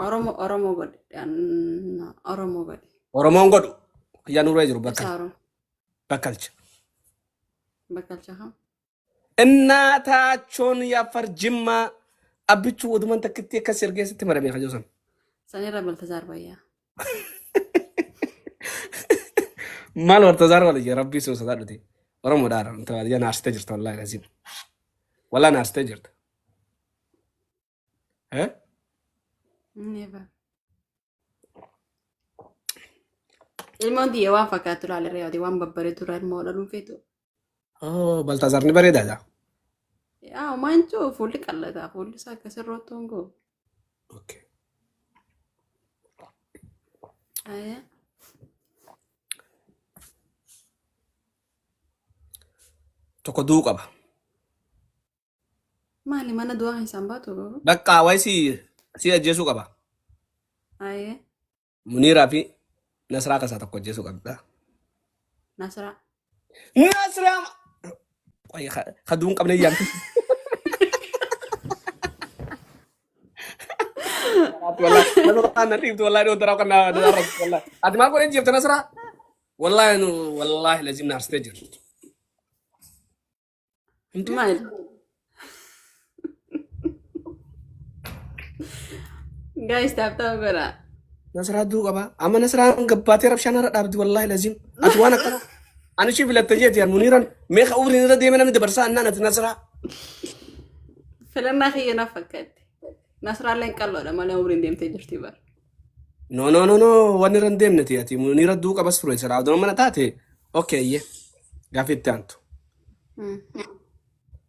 Oromoo Oromoo godhe. Oromoo godhe. Oromoon godhu kiyyaa Norwee jiru Ibsaa bakkalcha. Oromoo. Bakkalcha. Bakkalcha kam? Innaataachoon yaafar jimmaa abbichuu oduman takkitti akkas ergeessitti maramee kan jiru sana. Sanirra Baltazaar Bayyaa. Maal Baltazaar waliyya rabbii sun sodaadhuti. Oromoodhaan intala baadiyyaa naarsitee jirta wallaahi laziim. Wallaahi naarsitee jirta. Eh? Never. Ilmoon tiyya waan fakkaattu ilaalerra yaate waan babbareedu irraa ilmoo dhaluun feetu. Oh, Baltazaar ni bareedaadha. Yaa maanchoo fuulli qal'ata fuulli isaa akka sirrootti hongoo. Okay. Ayya. Tokko du'uu qaba. Maali mana du'aa isaan baatu garuu? Bakka wayi si ajjeesuu qaba. Ayya. Muniiraa fi Nasraa keessaa tokko ajjeesuu qabda. Nasraa. Nasraa! Qoy ka du'uu hin qabne yaamte. Wallahi Nasraa na dhiibtu wallahi dhiyoo daraa kan na arrabsu wallahi. Ati maal godhee jeefta Nasraa? Wallahi nu wallahi lazim na arsitee jirtu. Hindi. Maali? Guys, tap tap godhaa. Nasraa du'uu qaba. Amma Nasraan gabbaatee rabshaan irra dhaabdi wallahi lazim. Ati waan akkana. Ani ishii filatte jeeti yaa Muniiraan meeqa umriin irra deeme namni dabarsaa annaan ati Nasraa. Filannaa kiyya na fakkaatti. Nasraalleen qal'oodha malee umriin deemtee jirti bara. No no no no wanni irra hin deemne ti ati Muniira du'uu qabas ture silaa odoo mana taate okay iyyee gaaffii itti aantu.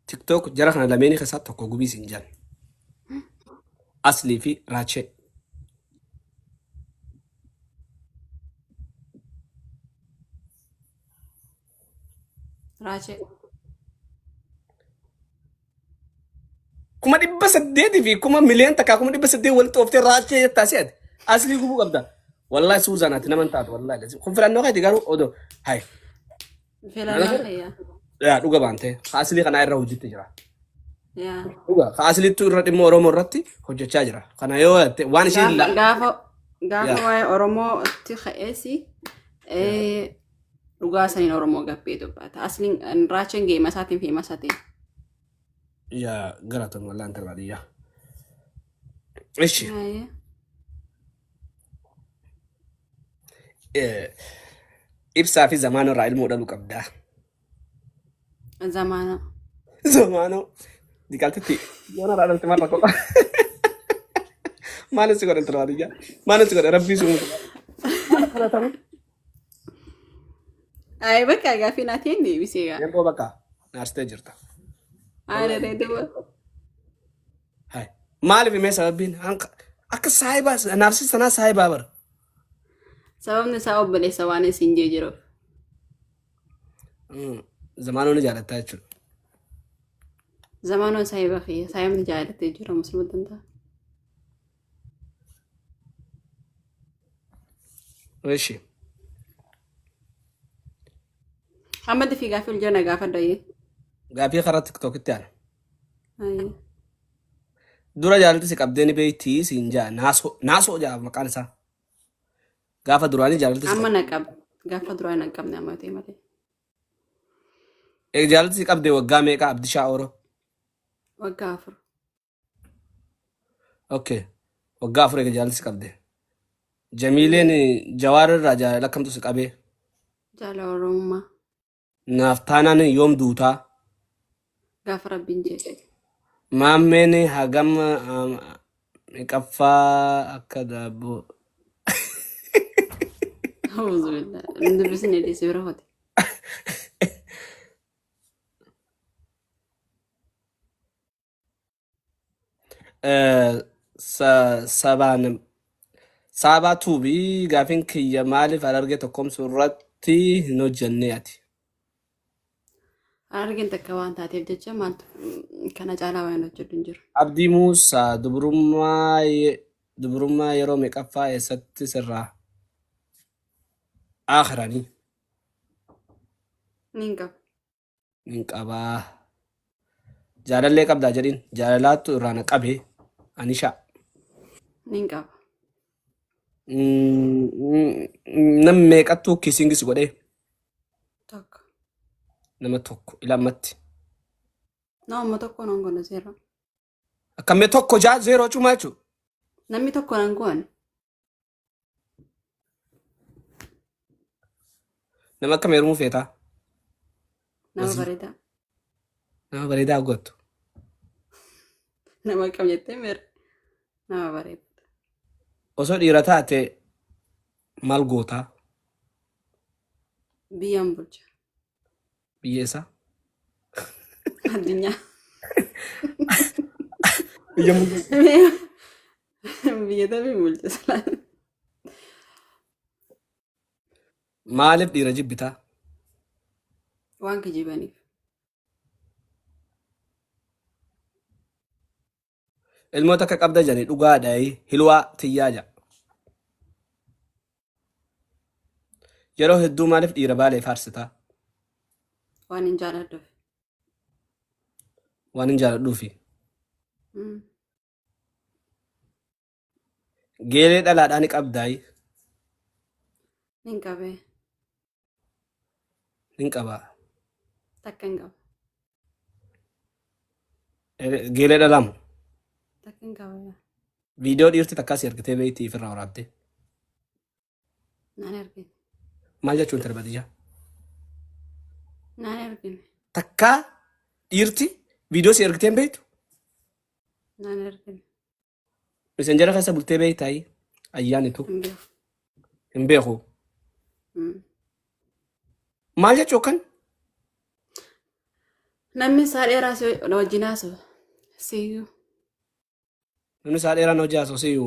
TikTok jara kana lameenii keessaa tokko gubii siin jedhan. Aslii fi Raachee. Raachee. 800,000 fi 1,000,000 1,800,000 walitti ooftee Raachee jettaa si'ate. Aslii gubuu qabda. Wallahi Suuzaan ati nama hin taatu wallahi. Kun filannoo keeti garuu odoo hayi. Filannoo kiyya. Yaa dhuga baantee aslii kanaa irra hojiitti jira. Yaa. Dhuga asliittu irra dhimma Oromoo irratti hojjechaa jira. Kana yoo jette waan isheen Gaafa gaafa gaafa Yaa. waa'ee Oromootti ka'eesi dhugaa saniin Oromoo gabbee dubbata. Asliin Raacheen geema isaatiin fi hima isaatiin. Yaa galatoon wallaan tarbaadiyyaa. Ishi. Haayee. Ibsaa fi zamaanoo irraa ilmoo dhaluu qabdaa. Zamaana. Zamaanoo. Diqaaltitti yoona irraa dhalte maal rakkoo qaba? Maal si godhe tarbaadiyyaa? Maal si godhe rabbii si uume? Maal akkana ta'u? Ayi bakka gaaffii naatiin deebisee gaa. Yeroo bakka naarsitee jirta. Ayi duuba. Hai. Maaliif himee sababiin akka saayibaa naarsis sanaa saayibaa bara. Sababni isaa obboleessa waan isin jee jiruuf. Zamaanoo ni jaalattaa jechuudha. Zamaanoon saayiba kiyya. Saayibni jaalatee jira musliima danda'a. Ishi. Amma dafii gaaffii ol jala gaafadha. Gaaffii karaa TikTokitti aana. Ayi. Dura jaalalti si qabdee ni beektii siin jaa naasoo naasoo jaa maqaan isaa. Gaafa duraanii jaalalti si Amma qabde. na qab. Gaafa duraa na qabne amma ta'e malee. Jaalalti si qabdee waggaa meeqa Abdishaa Ooroo? Waggaa 4. Okay. Waggaa 4 eega jaalalti si qabde. Jamiileen Jawaar irraa jaalala akkamtu si qabee? Jaalala Oromummaa. Naaf taanaan yoom duutaa? Gaafa rabbiin jedhe. Maammeen hagam meeqaffaa akka daabboo. Auzubillah. Dubbisni dhiisee bira hote. Sabaan saabaa tuubii gaafiin kiyya maaliif Harargee tokkoomsuu irratti hin hojjenne ati? Harargeen takka waan taateef jecha maaltu kana caalaa waan hojjedhu hin jiru. Abdii Muusaa dubrummaa yeroo meeqaffaa eessatti sirraa aakhiranii? Niin qaba. Nin qabaa. Jaalallee qabdaa jedhin jaalalaattu irraa na qabe anisha. Nin qaba. Nam meeqattuu kissing si godhee? Tokko. Nama tokko ila ammatti. Nama tokko nan goone seera. Akkammee tokko jaa zeeroo cumaa jechuudha. Namni tokko nan goone. Nama akkam heerumuu feetaa? Nama Wazii. bareedaa. Nama bareedaa hoggattu. Nama akkam jettee meera. Nama bareedaa. Osoo dhiira taate maal gootaa? Biyyaan bulcha. Biyya isaa? Addunyaa. Biyya bulcha. Biyya tamii bulcha salaan. Maaliif dhiira jibbitaa? Waan kijibaniif. Ilmoo takka qabda jedhanii dhugaadha hilwaa tiyyaa jedha. Yeroo hedduu maaliif dhiira baalee faarsitaa? Waan hin jaaladhuuf. Waan hin jaaladhuufi. Geelee dhalaadhaa ni qabdaayi? Nin qabee. Nin qabaa. Takka hin qaba. Geelee dhalaamu. Takka hin qaba. Yaa. Viidiyoo dhiirti takkaa si ergitee beektii ofirraa waraabdee. Naan ergine. Maal jechuun tarbadiyyaa? Naan ergine. Takkaa dhiirti viidiyoo si ergitee hin beektu? Naan ergine. Messenjera keessa bultee beektaayi? Ayyaanitu Hin beeku. hin beeku. Maal jechuu akkan? Namni isaa dheeraa si wajjin haasa'u. Siyyuu. Namni isaa dheeraa na hojii haasofsiiyu.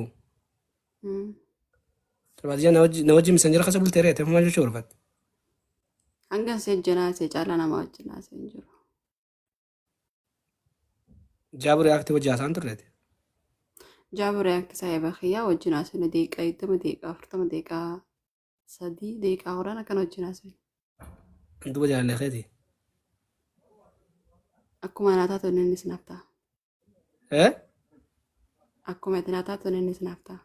Baadiyyaa na wajji misanjira keessa bultee reete maal jechuu barbaadde? Hanga si wajjin haasa'e caalaa nama wajjin haasa'e hin jiru. Jaabur yaakti wajji haasa'an turreeti. Jaabur yaakti saahiba kiyyaa wajjin haasa'e daqiiqaa 20, daqiiqaa 40, daqiiqaa 3, daqiiqaa 10 akkana wajjin haasa'e. Duuba jaalallee keeti. Akkuma naa taatu innis naaf ta'a. Eh? Akkuma itti naa taatu innis naaf ta'a.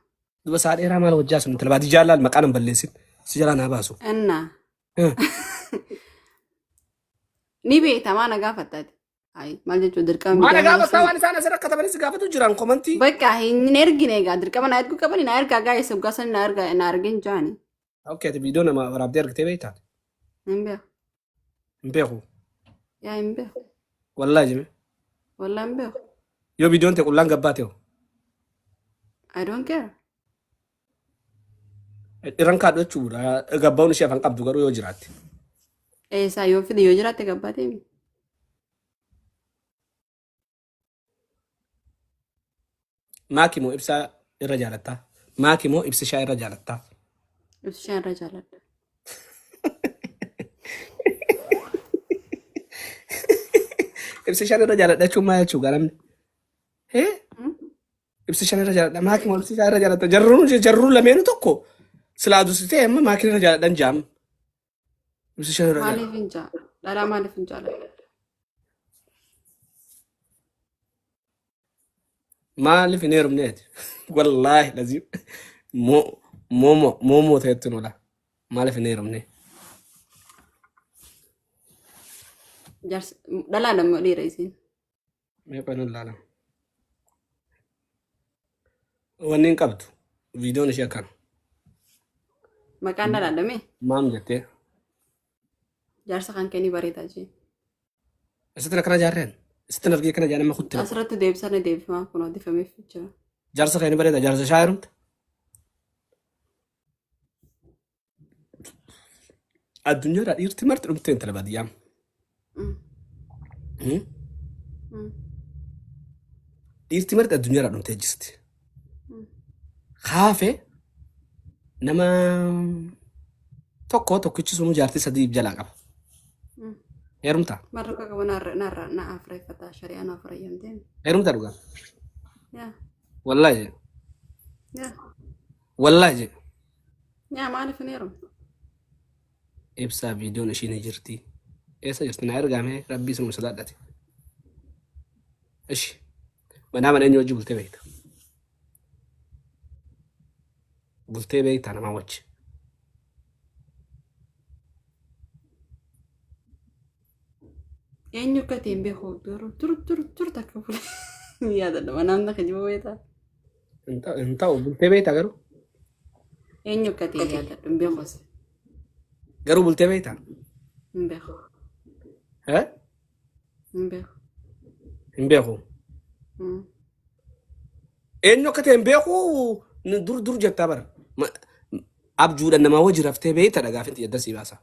Duuba isaa dheeraa maal wajji haasa'an? Intala baadiyyaa laal maqaan hin balleessin. Si jalaa naa baasu. Innaa. Eh. Ni beekta maa na gaafattaati? Ayi maal jechuun dirqama Maal miidiyaa gaafataa maal waan isaan asirra katabanis gaafatu jiran komantii. Bakka hin ergine egaa dirqama na erguu qabani na ergaa gaa isa dhugaa sana na ergaa na argin jaani. Okay, ati viidiyoo nama waraabdee argitee beektaa? Hin beeku. Hin beeku. Yaa hin beeku. Wallaahi jime. Wallaahi hin beeku. Yoo viidiyoon ta'e qullaan gabbaate hoo? I don't care. Irran kaadhu jechuudha. Gabba'uun ishee afaan qabdu garuu yoo jiraatte. Eessaa yoo fide yoo jiraatte gabbaatee mi? Maaki moo ibsaa irra jaalattaa? Maaki moo ibsishaa irra jaalattaa? Ibsishaa irra jaaladha. Ibsishaan irra jaaladha jechuun maal jechuudha namni? Hee? Ibsishaan irra jaaladha. Maaki moo ibsishaa irra jaaladha? Jarruun jarruun lameenu tokko silaa dursitee amma maakiin irra jaaladhan jaam. Ibsishaan irra jaaladha. Maaliif hin jaa? Dhalaa maaliif hin jaaladha? Maaliif hin heerumneeti? Wallaahi laziim. Moomoo moomoo ta'etti nola. Maaliif hin heerumne? Jaarsa dhalaa dammoo dhiira isiin. Meeqa nan laala. Wanni hin qabdu. Viidiyoon ishee akkana. Maqaan dhalaa damee Maam jettee. jaarsa kan kennii bareedaa jee. Isatti akkana jaarreen. Isatti argee akkana jaarreen kutti. Asirratti deebisanii deebifamaa kun odeeffameef jira. Jaarsa kan bareeda jaarsa shaa heerumte. Addunyaadhaa dhiirti marti dhumtee intala baadiyyaa. Dhiirti marti addunyaadhaa dhumtee jirti. Haafee nama tokko tokkichi sunuu jaartii sadii jalaa qaba. Heerumtaa? Marra qabu narra narra na afreeffata shari'aa na afreeffamtee. Heerumtaa dhugaa? Yaa. Wallaahi jedhe. Yaa. Wallaahi jedhe. Yaa maaliif hin heerumne? Ibsaa viidiyoon ishii ni jirti. Eessa jirti? Na ergaame rabbii sinuma sodaadhate. Ishi. Manaa mana eenyu wajji bultee beekta? Bultee beektaa namaa wajji? Eenyu akka ta'e hin beeku dur dur dur dur takka bule. Yaadadha manaan akka jibu beektaa. Hin ta'u bultee beektaa garuu? Eenyu akka ta'e yaadadhu hin beekus. Garuu bultee beektaa? Hin beeku. Eh? Hin beeku. Hin beeku. Eenyu akka ta'e hin beeku dur dur jettaa bara. Abjuudhaan namaa wajji raftee beekta dha gaafin xiyya sii baasa.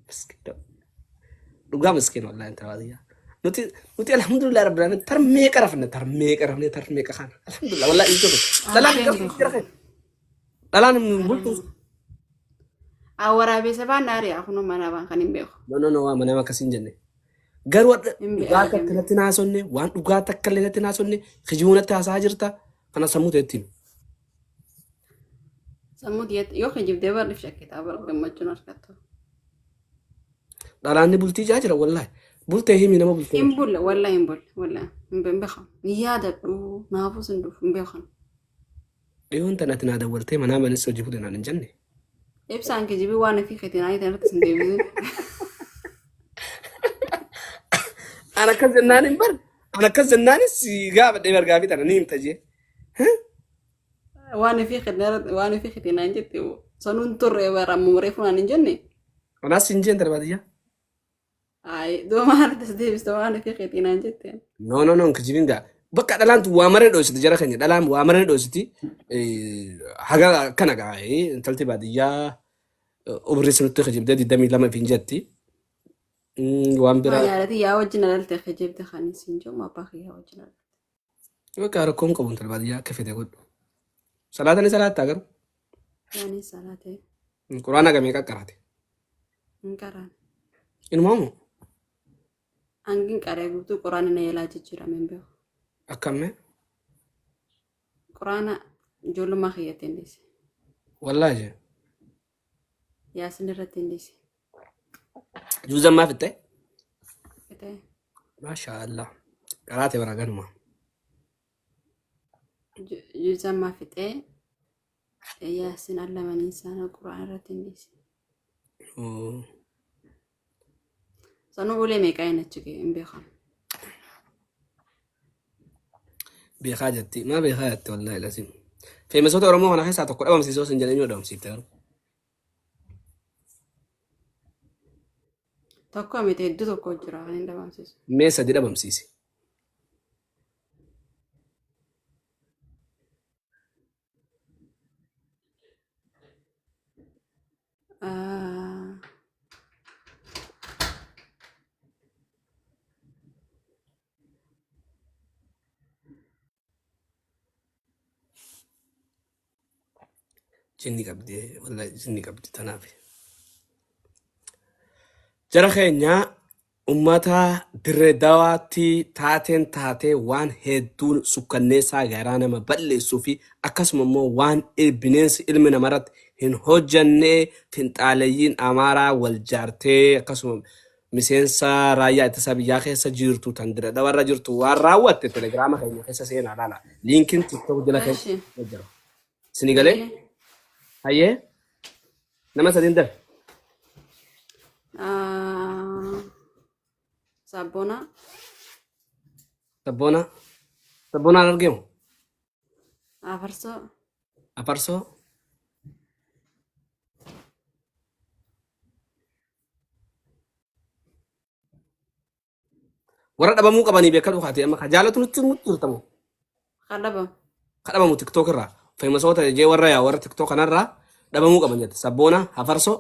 Miskiina. Dhugaa miskiina wallaahi intala baadiyyaa. Nuti alhamdulillah rabbil alamin tar meeqa rafne tar meeqa rafne tar meeqa kana alhamdulillah wallaahi ijoo dhalaan Arfeen garuu beeku. jira keenya. Dhalaan hin bultu. Waraabessa baan naari'a kunoo mana baan kan hin beeku. No no no waa mana akkasii hin jenne. Garuu hadha Hin dhugaa beeku. takka natti naasonne waan dhugaa takka illee natti naasonne kijibuu natti haasa'aa jirta kana sammuu ta'etti himi. Sammuu tiyyatti yoo kijibdee barriif shakkitaa bar gammachuun argattu. Dhalaan ni bultii jaa jira wallaahi. Bultee himi nama bultee. Hin bulle wallahi hin bulle wallahi hin beekan. Ni yaadadhu naafus hin dhufu hin beekan. Dhiyoon tan ati naa dawwaltee manaa manis hojii bule naan hin jenne. Ibsaan kijibii waan ofii keetiin aayita irratti sin deebisin. An akkas jennaan hin bar. An akkas jennaanis si gaafadhee bargaafii tana ni himta jee. Waan ofii keetiin waan ofii keetiin naan jette sanuun turre bara amma reefu naan hin jenne. Kanaas hin jeen darbaadiyyaa. Ayi duuba maal si deebiste waan ofii keetiin naan jette. No no no kijibiin gaa. Bakka dhalaan tun waa maree dhoositi jara keenya dhalaan waa maree dhoositi. Haga kana gaa intalti baadiyyaa umrii sinutti kijibdee 22 fi hin jetti. Waan biraa. Waan yaadati yaa wajjin alalte kijibte kan isin jiru abbaa kiyyaa wajjin alalte. Bakka rakkoon qabu intala baadiyyaa akka fedhe godhu. Salaata ni salaattaa garuu? Yaani salaatee Quraana gamee qaqqaraate. hin qaraan. Inumaa moo? Hangin qaree guutuu quraana na yalaa jijjiirame hin beeku. Akkammee? Quraana ijoollummaa kiyyatti hin dhiise. Wallaahi jee. Yaasin irratti hin dhiise. Juuzan maa fixxee? Fixee. Maashaa Allah. Qaraate bara ganuma. Juuzan maa fixee yaasin allamanii isaanii quraana irratti hin dhiise. Sanuu ulee meeqaa hin achi ga'e hin beekamu. Beekaa jetti. Maa beekaa jetti wallaahi lasim. Feemesoota Oromoo kana keessaa tokko dhabamsiisoo sin jedhanii dhabamsiifte garuu. Tokko miti hedduu tokko jira kan hin dhabamsiisu. Mee sadi dhabamsiisi. Ah, Jinni qabdi wallahi jinni qabdi tanaaf. Jara keenya ummata Dirree Dawaatti taateen taatee waan hedduun sukkanneessaa garaa nama balleessuu fi akkasuma immoo waan bineensi ilmi namarratti hin hojjanne finxaaleyyiin Amaaraa wal jaartee akkasuma miseensa raayyaa ittisa biyyaa keessa jirtu tan Dirree Dawarra jirtu waan raawwatte telegiraama keenya keessa seenaa laala. Liinkiin TikTok jala keessa Eshi. jira. Isinii galee? Hayyee nama sadiin darbe. Ah, Sabboona. Sabboona. Sabboonaan argamu. Afarsoo. Afarsoo. Warra dhabamuu qabanii beekadhu kaatee amma ka jaalatu nutti nutti jirtamu. Kan dhabamu. Ka dhabamu tiktook irraa. Feemasoota jee warra yaa warra tiktook kanarraa dhabamuu qaban jette. Sabboona Hafarsoo.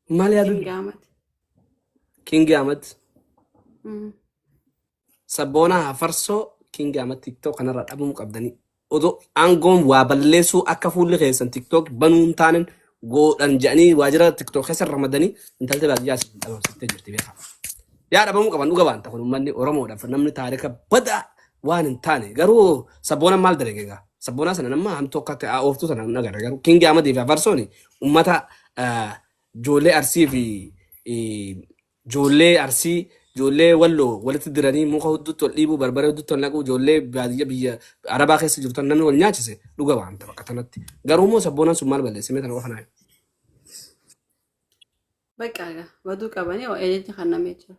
Maal yaadu? King Ahmad. Kingi Ahmad. Sabboonaa Hafarsoo Kingi Ahmad TikTok kanarraa dhabamuu qabdanii. Odoo aangoon waa balleessuu akka fuulli keessan TikTok banuu hin taaneen godhan jedhanii waajjira TikTok keessa ramadanii intalti baadiyyaa isin dhabamsiftee jirti beekaa. Yaa dhabamuu qaban dhuga baanta kun uummanni Oromoodhaaf namni taarika badaa waan hin taane garuu sabboonaan maal dalage egaa sabboonaa sana nama hamtuu akka ta'e ooftuu sana hin agarre garuu Kingi Ahmadii fi Afarsooni uummata ijoollee Arsii fi ijoollee Arsii ijoollee Walloo walitti diranii muka hudduutti wal dhiibuu barbaree hudduutti wal naquu ijoollee baadiyya biyya Arabaa keessa jirtu namni wal nyaachise dhuga baanta bakka tanatti garuu immoo sabboonaan sun maal balleesse mee tana qofa naa himi. Bakka egaa baduu qabanii ejejni kan namee jira.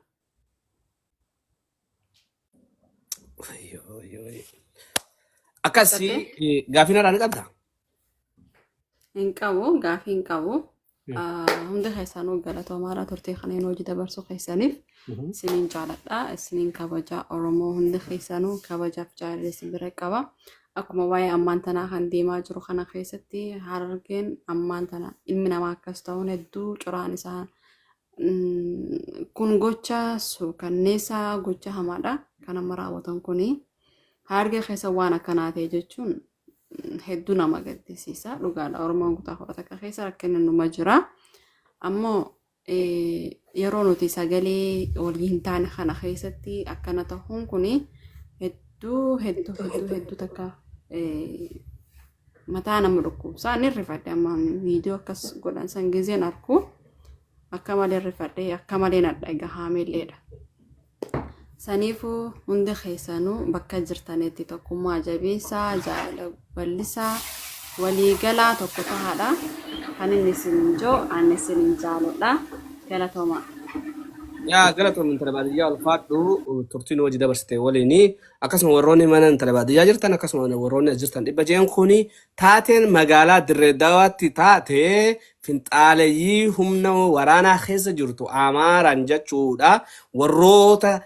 Ayyoo, ayyoo, ayyoo. Akkasii Fixattee? gaafii narraa ni qabdaa? Hin qabu, gaafii hin qabu. Hunda keessanuu galatoomaadha turtee kanneen hojii dabarsuu keessaniif isiniin jaaladha, isiniin kabaja Oromoo hundi keessanuu kabajaaf jaalala isin bira qaba. Akkuma waa'ee ammaan tanaa kan deemaa jiru kana keessatti harargeen ammaan tana ilmi namaa akkas ta'uun hedduu coraan isaa kun gocha suukanneessaa gocha hamaadha kan amma raawwatan kuni. Harargee keessa waan akkanaa ta'e jechuun hedduu nama gaddisiisa. Dhugaadha Oromoon kutaa 11 keessa rakkinni numa jira. Ammoo yeroo nuti sagalee walii hin taane kana keessatti akkana ta'uun kuni hedduu hedduu hedduu hedduu takka mataa nama dhukkubsa. Ni rifadhe amma viidiyoo akkas godhan san gizeen arku. Akka malee rifadhee akka malee na dhagahamelleedha. Saniifuu hundi keessanuu bakka jirtanitti tokkummaa jabeessaa, jaalala bal'isaa, waliigalaa tokko tahaadha. Kan inni isin jiru ani isin jaaladha. Galatoomaa. Yaa galatoom intala baadiyyaa ulfaadhu turtii nu wajji dabarsite waliini akkasuma warroonni mana intala baadiyyaa jirtan akkasuma warroonni as jirtan dhibba jeen kuni taateen magaalaa Dirree Dawaatti taate finxaaleyyii humna waraanaa keessa jirtu Amaaraan jechuudha warroota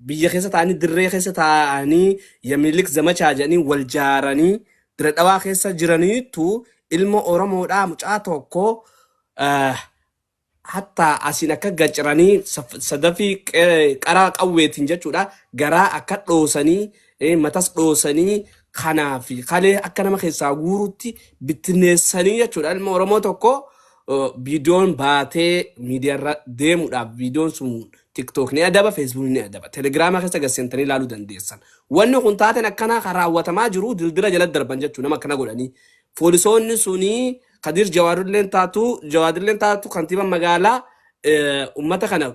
Biyya keessa taa'anii dirree keessa taa'anii Yamilik Zamachaa jedhanii wal jaaranii Dire Dhawaa keessa jiraniitu ilma Oromoodhaa mucaa tokko hatta asiin akka gaciranii sadafii qaraa qawweetiin jechuudha garaa akka dhoosanii matas dhoosanii kanaa fi kalee akka nama keessaa guurutti bittinneessanii jechuudha ilma Oromoo tokko viidiyoon baatee miidiyaarra deemuudhaaf viidiyoon sun TikTok ni adaba, Facebook ni adaba, Telegiraama keessa gad seentanii ilaaluu dandeessan. Wanni kun taateen akkanaa kan raawwatamaa jiru dildila jala darban jechuudha nama akkana godhanii. Poolisoonni suni Kadir Jawaarilleen taatu Jawaarilleen taatu kantiibaan magaalaa ummata kana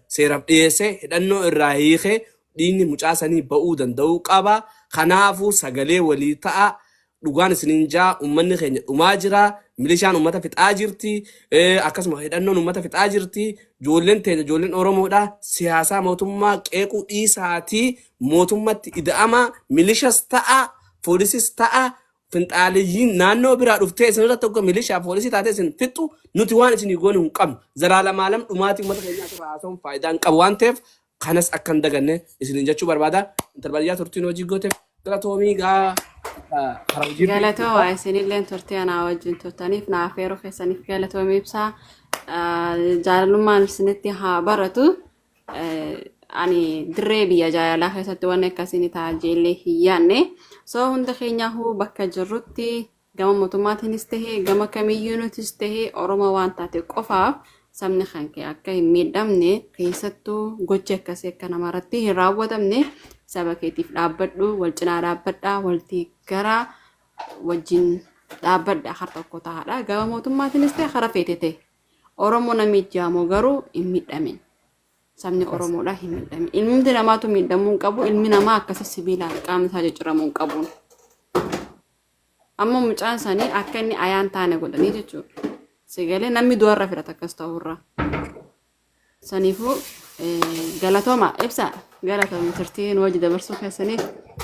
seeraaf dhiyeessee hidhannoo irraa hiikee dhiigni mucaa sanii ba'uu danda'uu qaba. Kanaafuu sagalee walii ta'a. Dhugaan isiniin jaa ummanni keenya dhumaa jira. Milishaan ummata fixaa jirti. Akkasuma hidhannoon ummata fixaa jirti. Ijoolleen teenya ijoolleen Oromoodha. Siyaasaa mootummaa qeequu dhiisaatii mootummatti ida'ama. Milishas ta'a, poolisis ta'a. Finxaaleyyiin naannoo biraa dhuftee isin irratti akka milishaa poolisii taatee isin fixxu nuti waan isinii goonu hin qabnu. Zalaalamaalam dhumaatii uummata keenyaa asirraa haasa'uun faayidaa hin qabu waan ta'eef kanas akka hin daganne isiniin jechuu barbaada. Intal baadiyyaa turtiin hojii gooteef galatoomii gaa karaa hojii Galatoomaa isinilleen turtii anaa wajjin turtaniif na afeeruu keessaniif galatoomii ibsaa. Jaalalummaan isinitti haa baratu. Ani dirree biyya jaalalaa keessatti wanni akkasii ni ta'a jeellee hin yaadne. So hunda keenyaahuu bakka jirrutti gama mootummaatiinis ta'e gama kamiyyuu nutis ta'e Oromoo waan taate qofaaf sabni kan kee akka hin miidhamne keessattuu gochi akkasii akka namarratti hin raawwatamne saba keetiif dhaabbadhu wal cinaa dhaabbadhaa wal deeggaraa wajjin dhaabbadha har tokko ta'aadha gama mootummaatiinis ta'e kara feete ta'e Oromoo namni ijaamoo garuu hin miidhamin. Sabni Oromoodhaa hin miidhamin. Ilmi namaatu miidhamuu hin qabu. Ilmi namaa akkasi sibiilaan qaamni isaa cicciramuu hin qabu. Amma mucaan isaanii akka inni ayaan taane godhanii jechuudha. Sigalee namni du'arra filata akkas ta'urra. Saniifuu galatooma ibsa galatooma turtii nu wajji dabarsuu keessaniif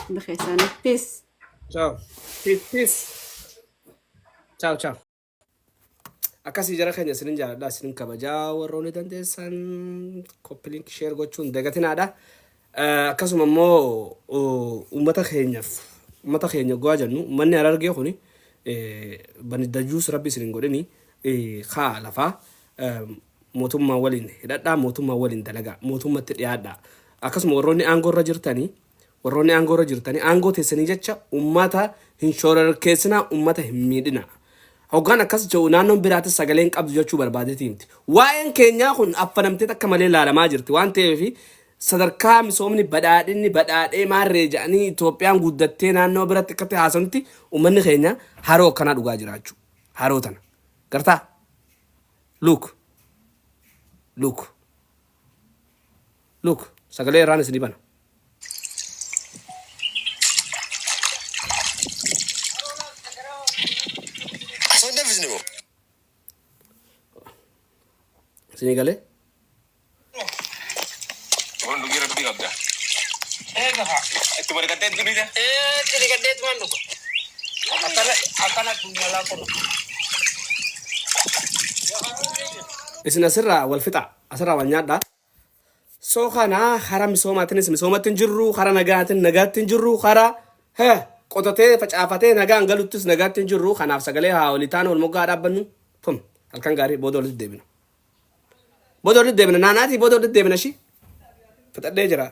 hundi keessaniif peace. Ciao. Peace, peace. Ciao, ciao. Akkasii jara keenya isinin jaaladha isinin kabajaa warroonni dandeessan copy link share gochuun dagatinaadha. Akkasuma immoo uummata keenyaaf uummata keenya go'aa jennu uummanni Harargee kuni bani dajuus rabbi isin hin godhini kaa lafaa mootummaa waliin hidhadhaa mootummaa waliin dalagaa mootummatti dhiyaadhaa. Akkasuma warroonni aangoo irra jirtanii warroonni aangoo irra jirtanii aangoo teessanii jecha uummata hin shororkeessinaa uummata hin miidhinaa. Hoggaan akkas jedhu naannoon biraatis sagalee hin qabdu jechuu barbaadetii miti. Waa'een keenyaa kun affanamtee akka malee laalamaa jirti waan ta'eef sadarkaa misoomni badhaadhinni badhaadhee maarree jedhanii Itoophiyaan guddattee naannoo biratti akkatti haasanutti uummanni keenya haroo akkanaa dhugaa jiraachuu. Haroo tana. Gartaa? Look. Look. Look. Sagalee irraan isinii bana. Osoo hin danfisne moo? Isinii galee? Waan dhugee rabbii qabda. Eega haa. Itti mariqattee itti dhugee. Ee, itti dhiqadheetumaan dhuga. Akkana akkana dhugna kun. Isin asirraa wal fixaa. Asirraa wal nyaadhaa. So kana kara misoomaatiinis misoomatti hin jirru, kara nagaatiin nagaatti hin jirru, kara he qotatee facaafatee nagaan galuttis nagaatti hin jirru. Kanaaf sagalee haa olii taane wal moggaa dhaabbannu. Tum halkan gaarii booda walitti deebina. Booda walitti deebina naanaatii booda walitti deebina shi. Fixadhee jira.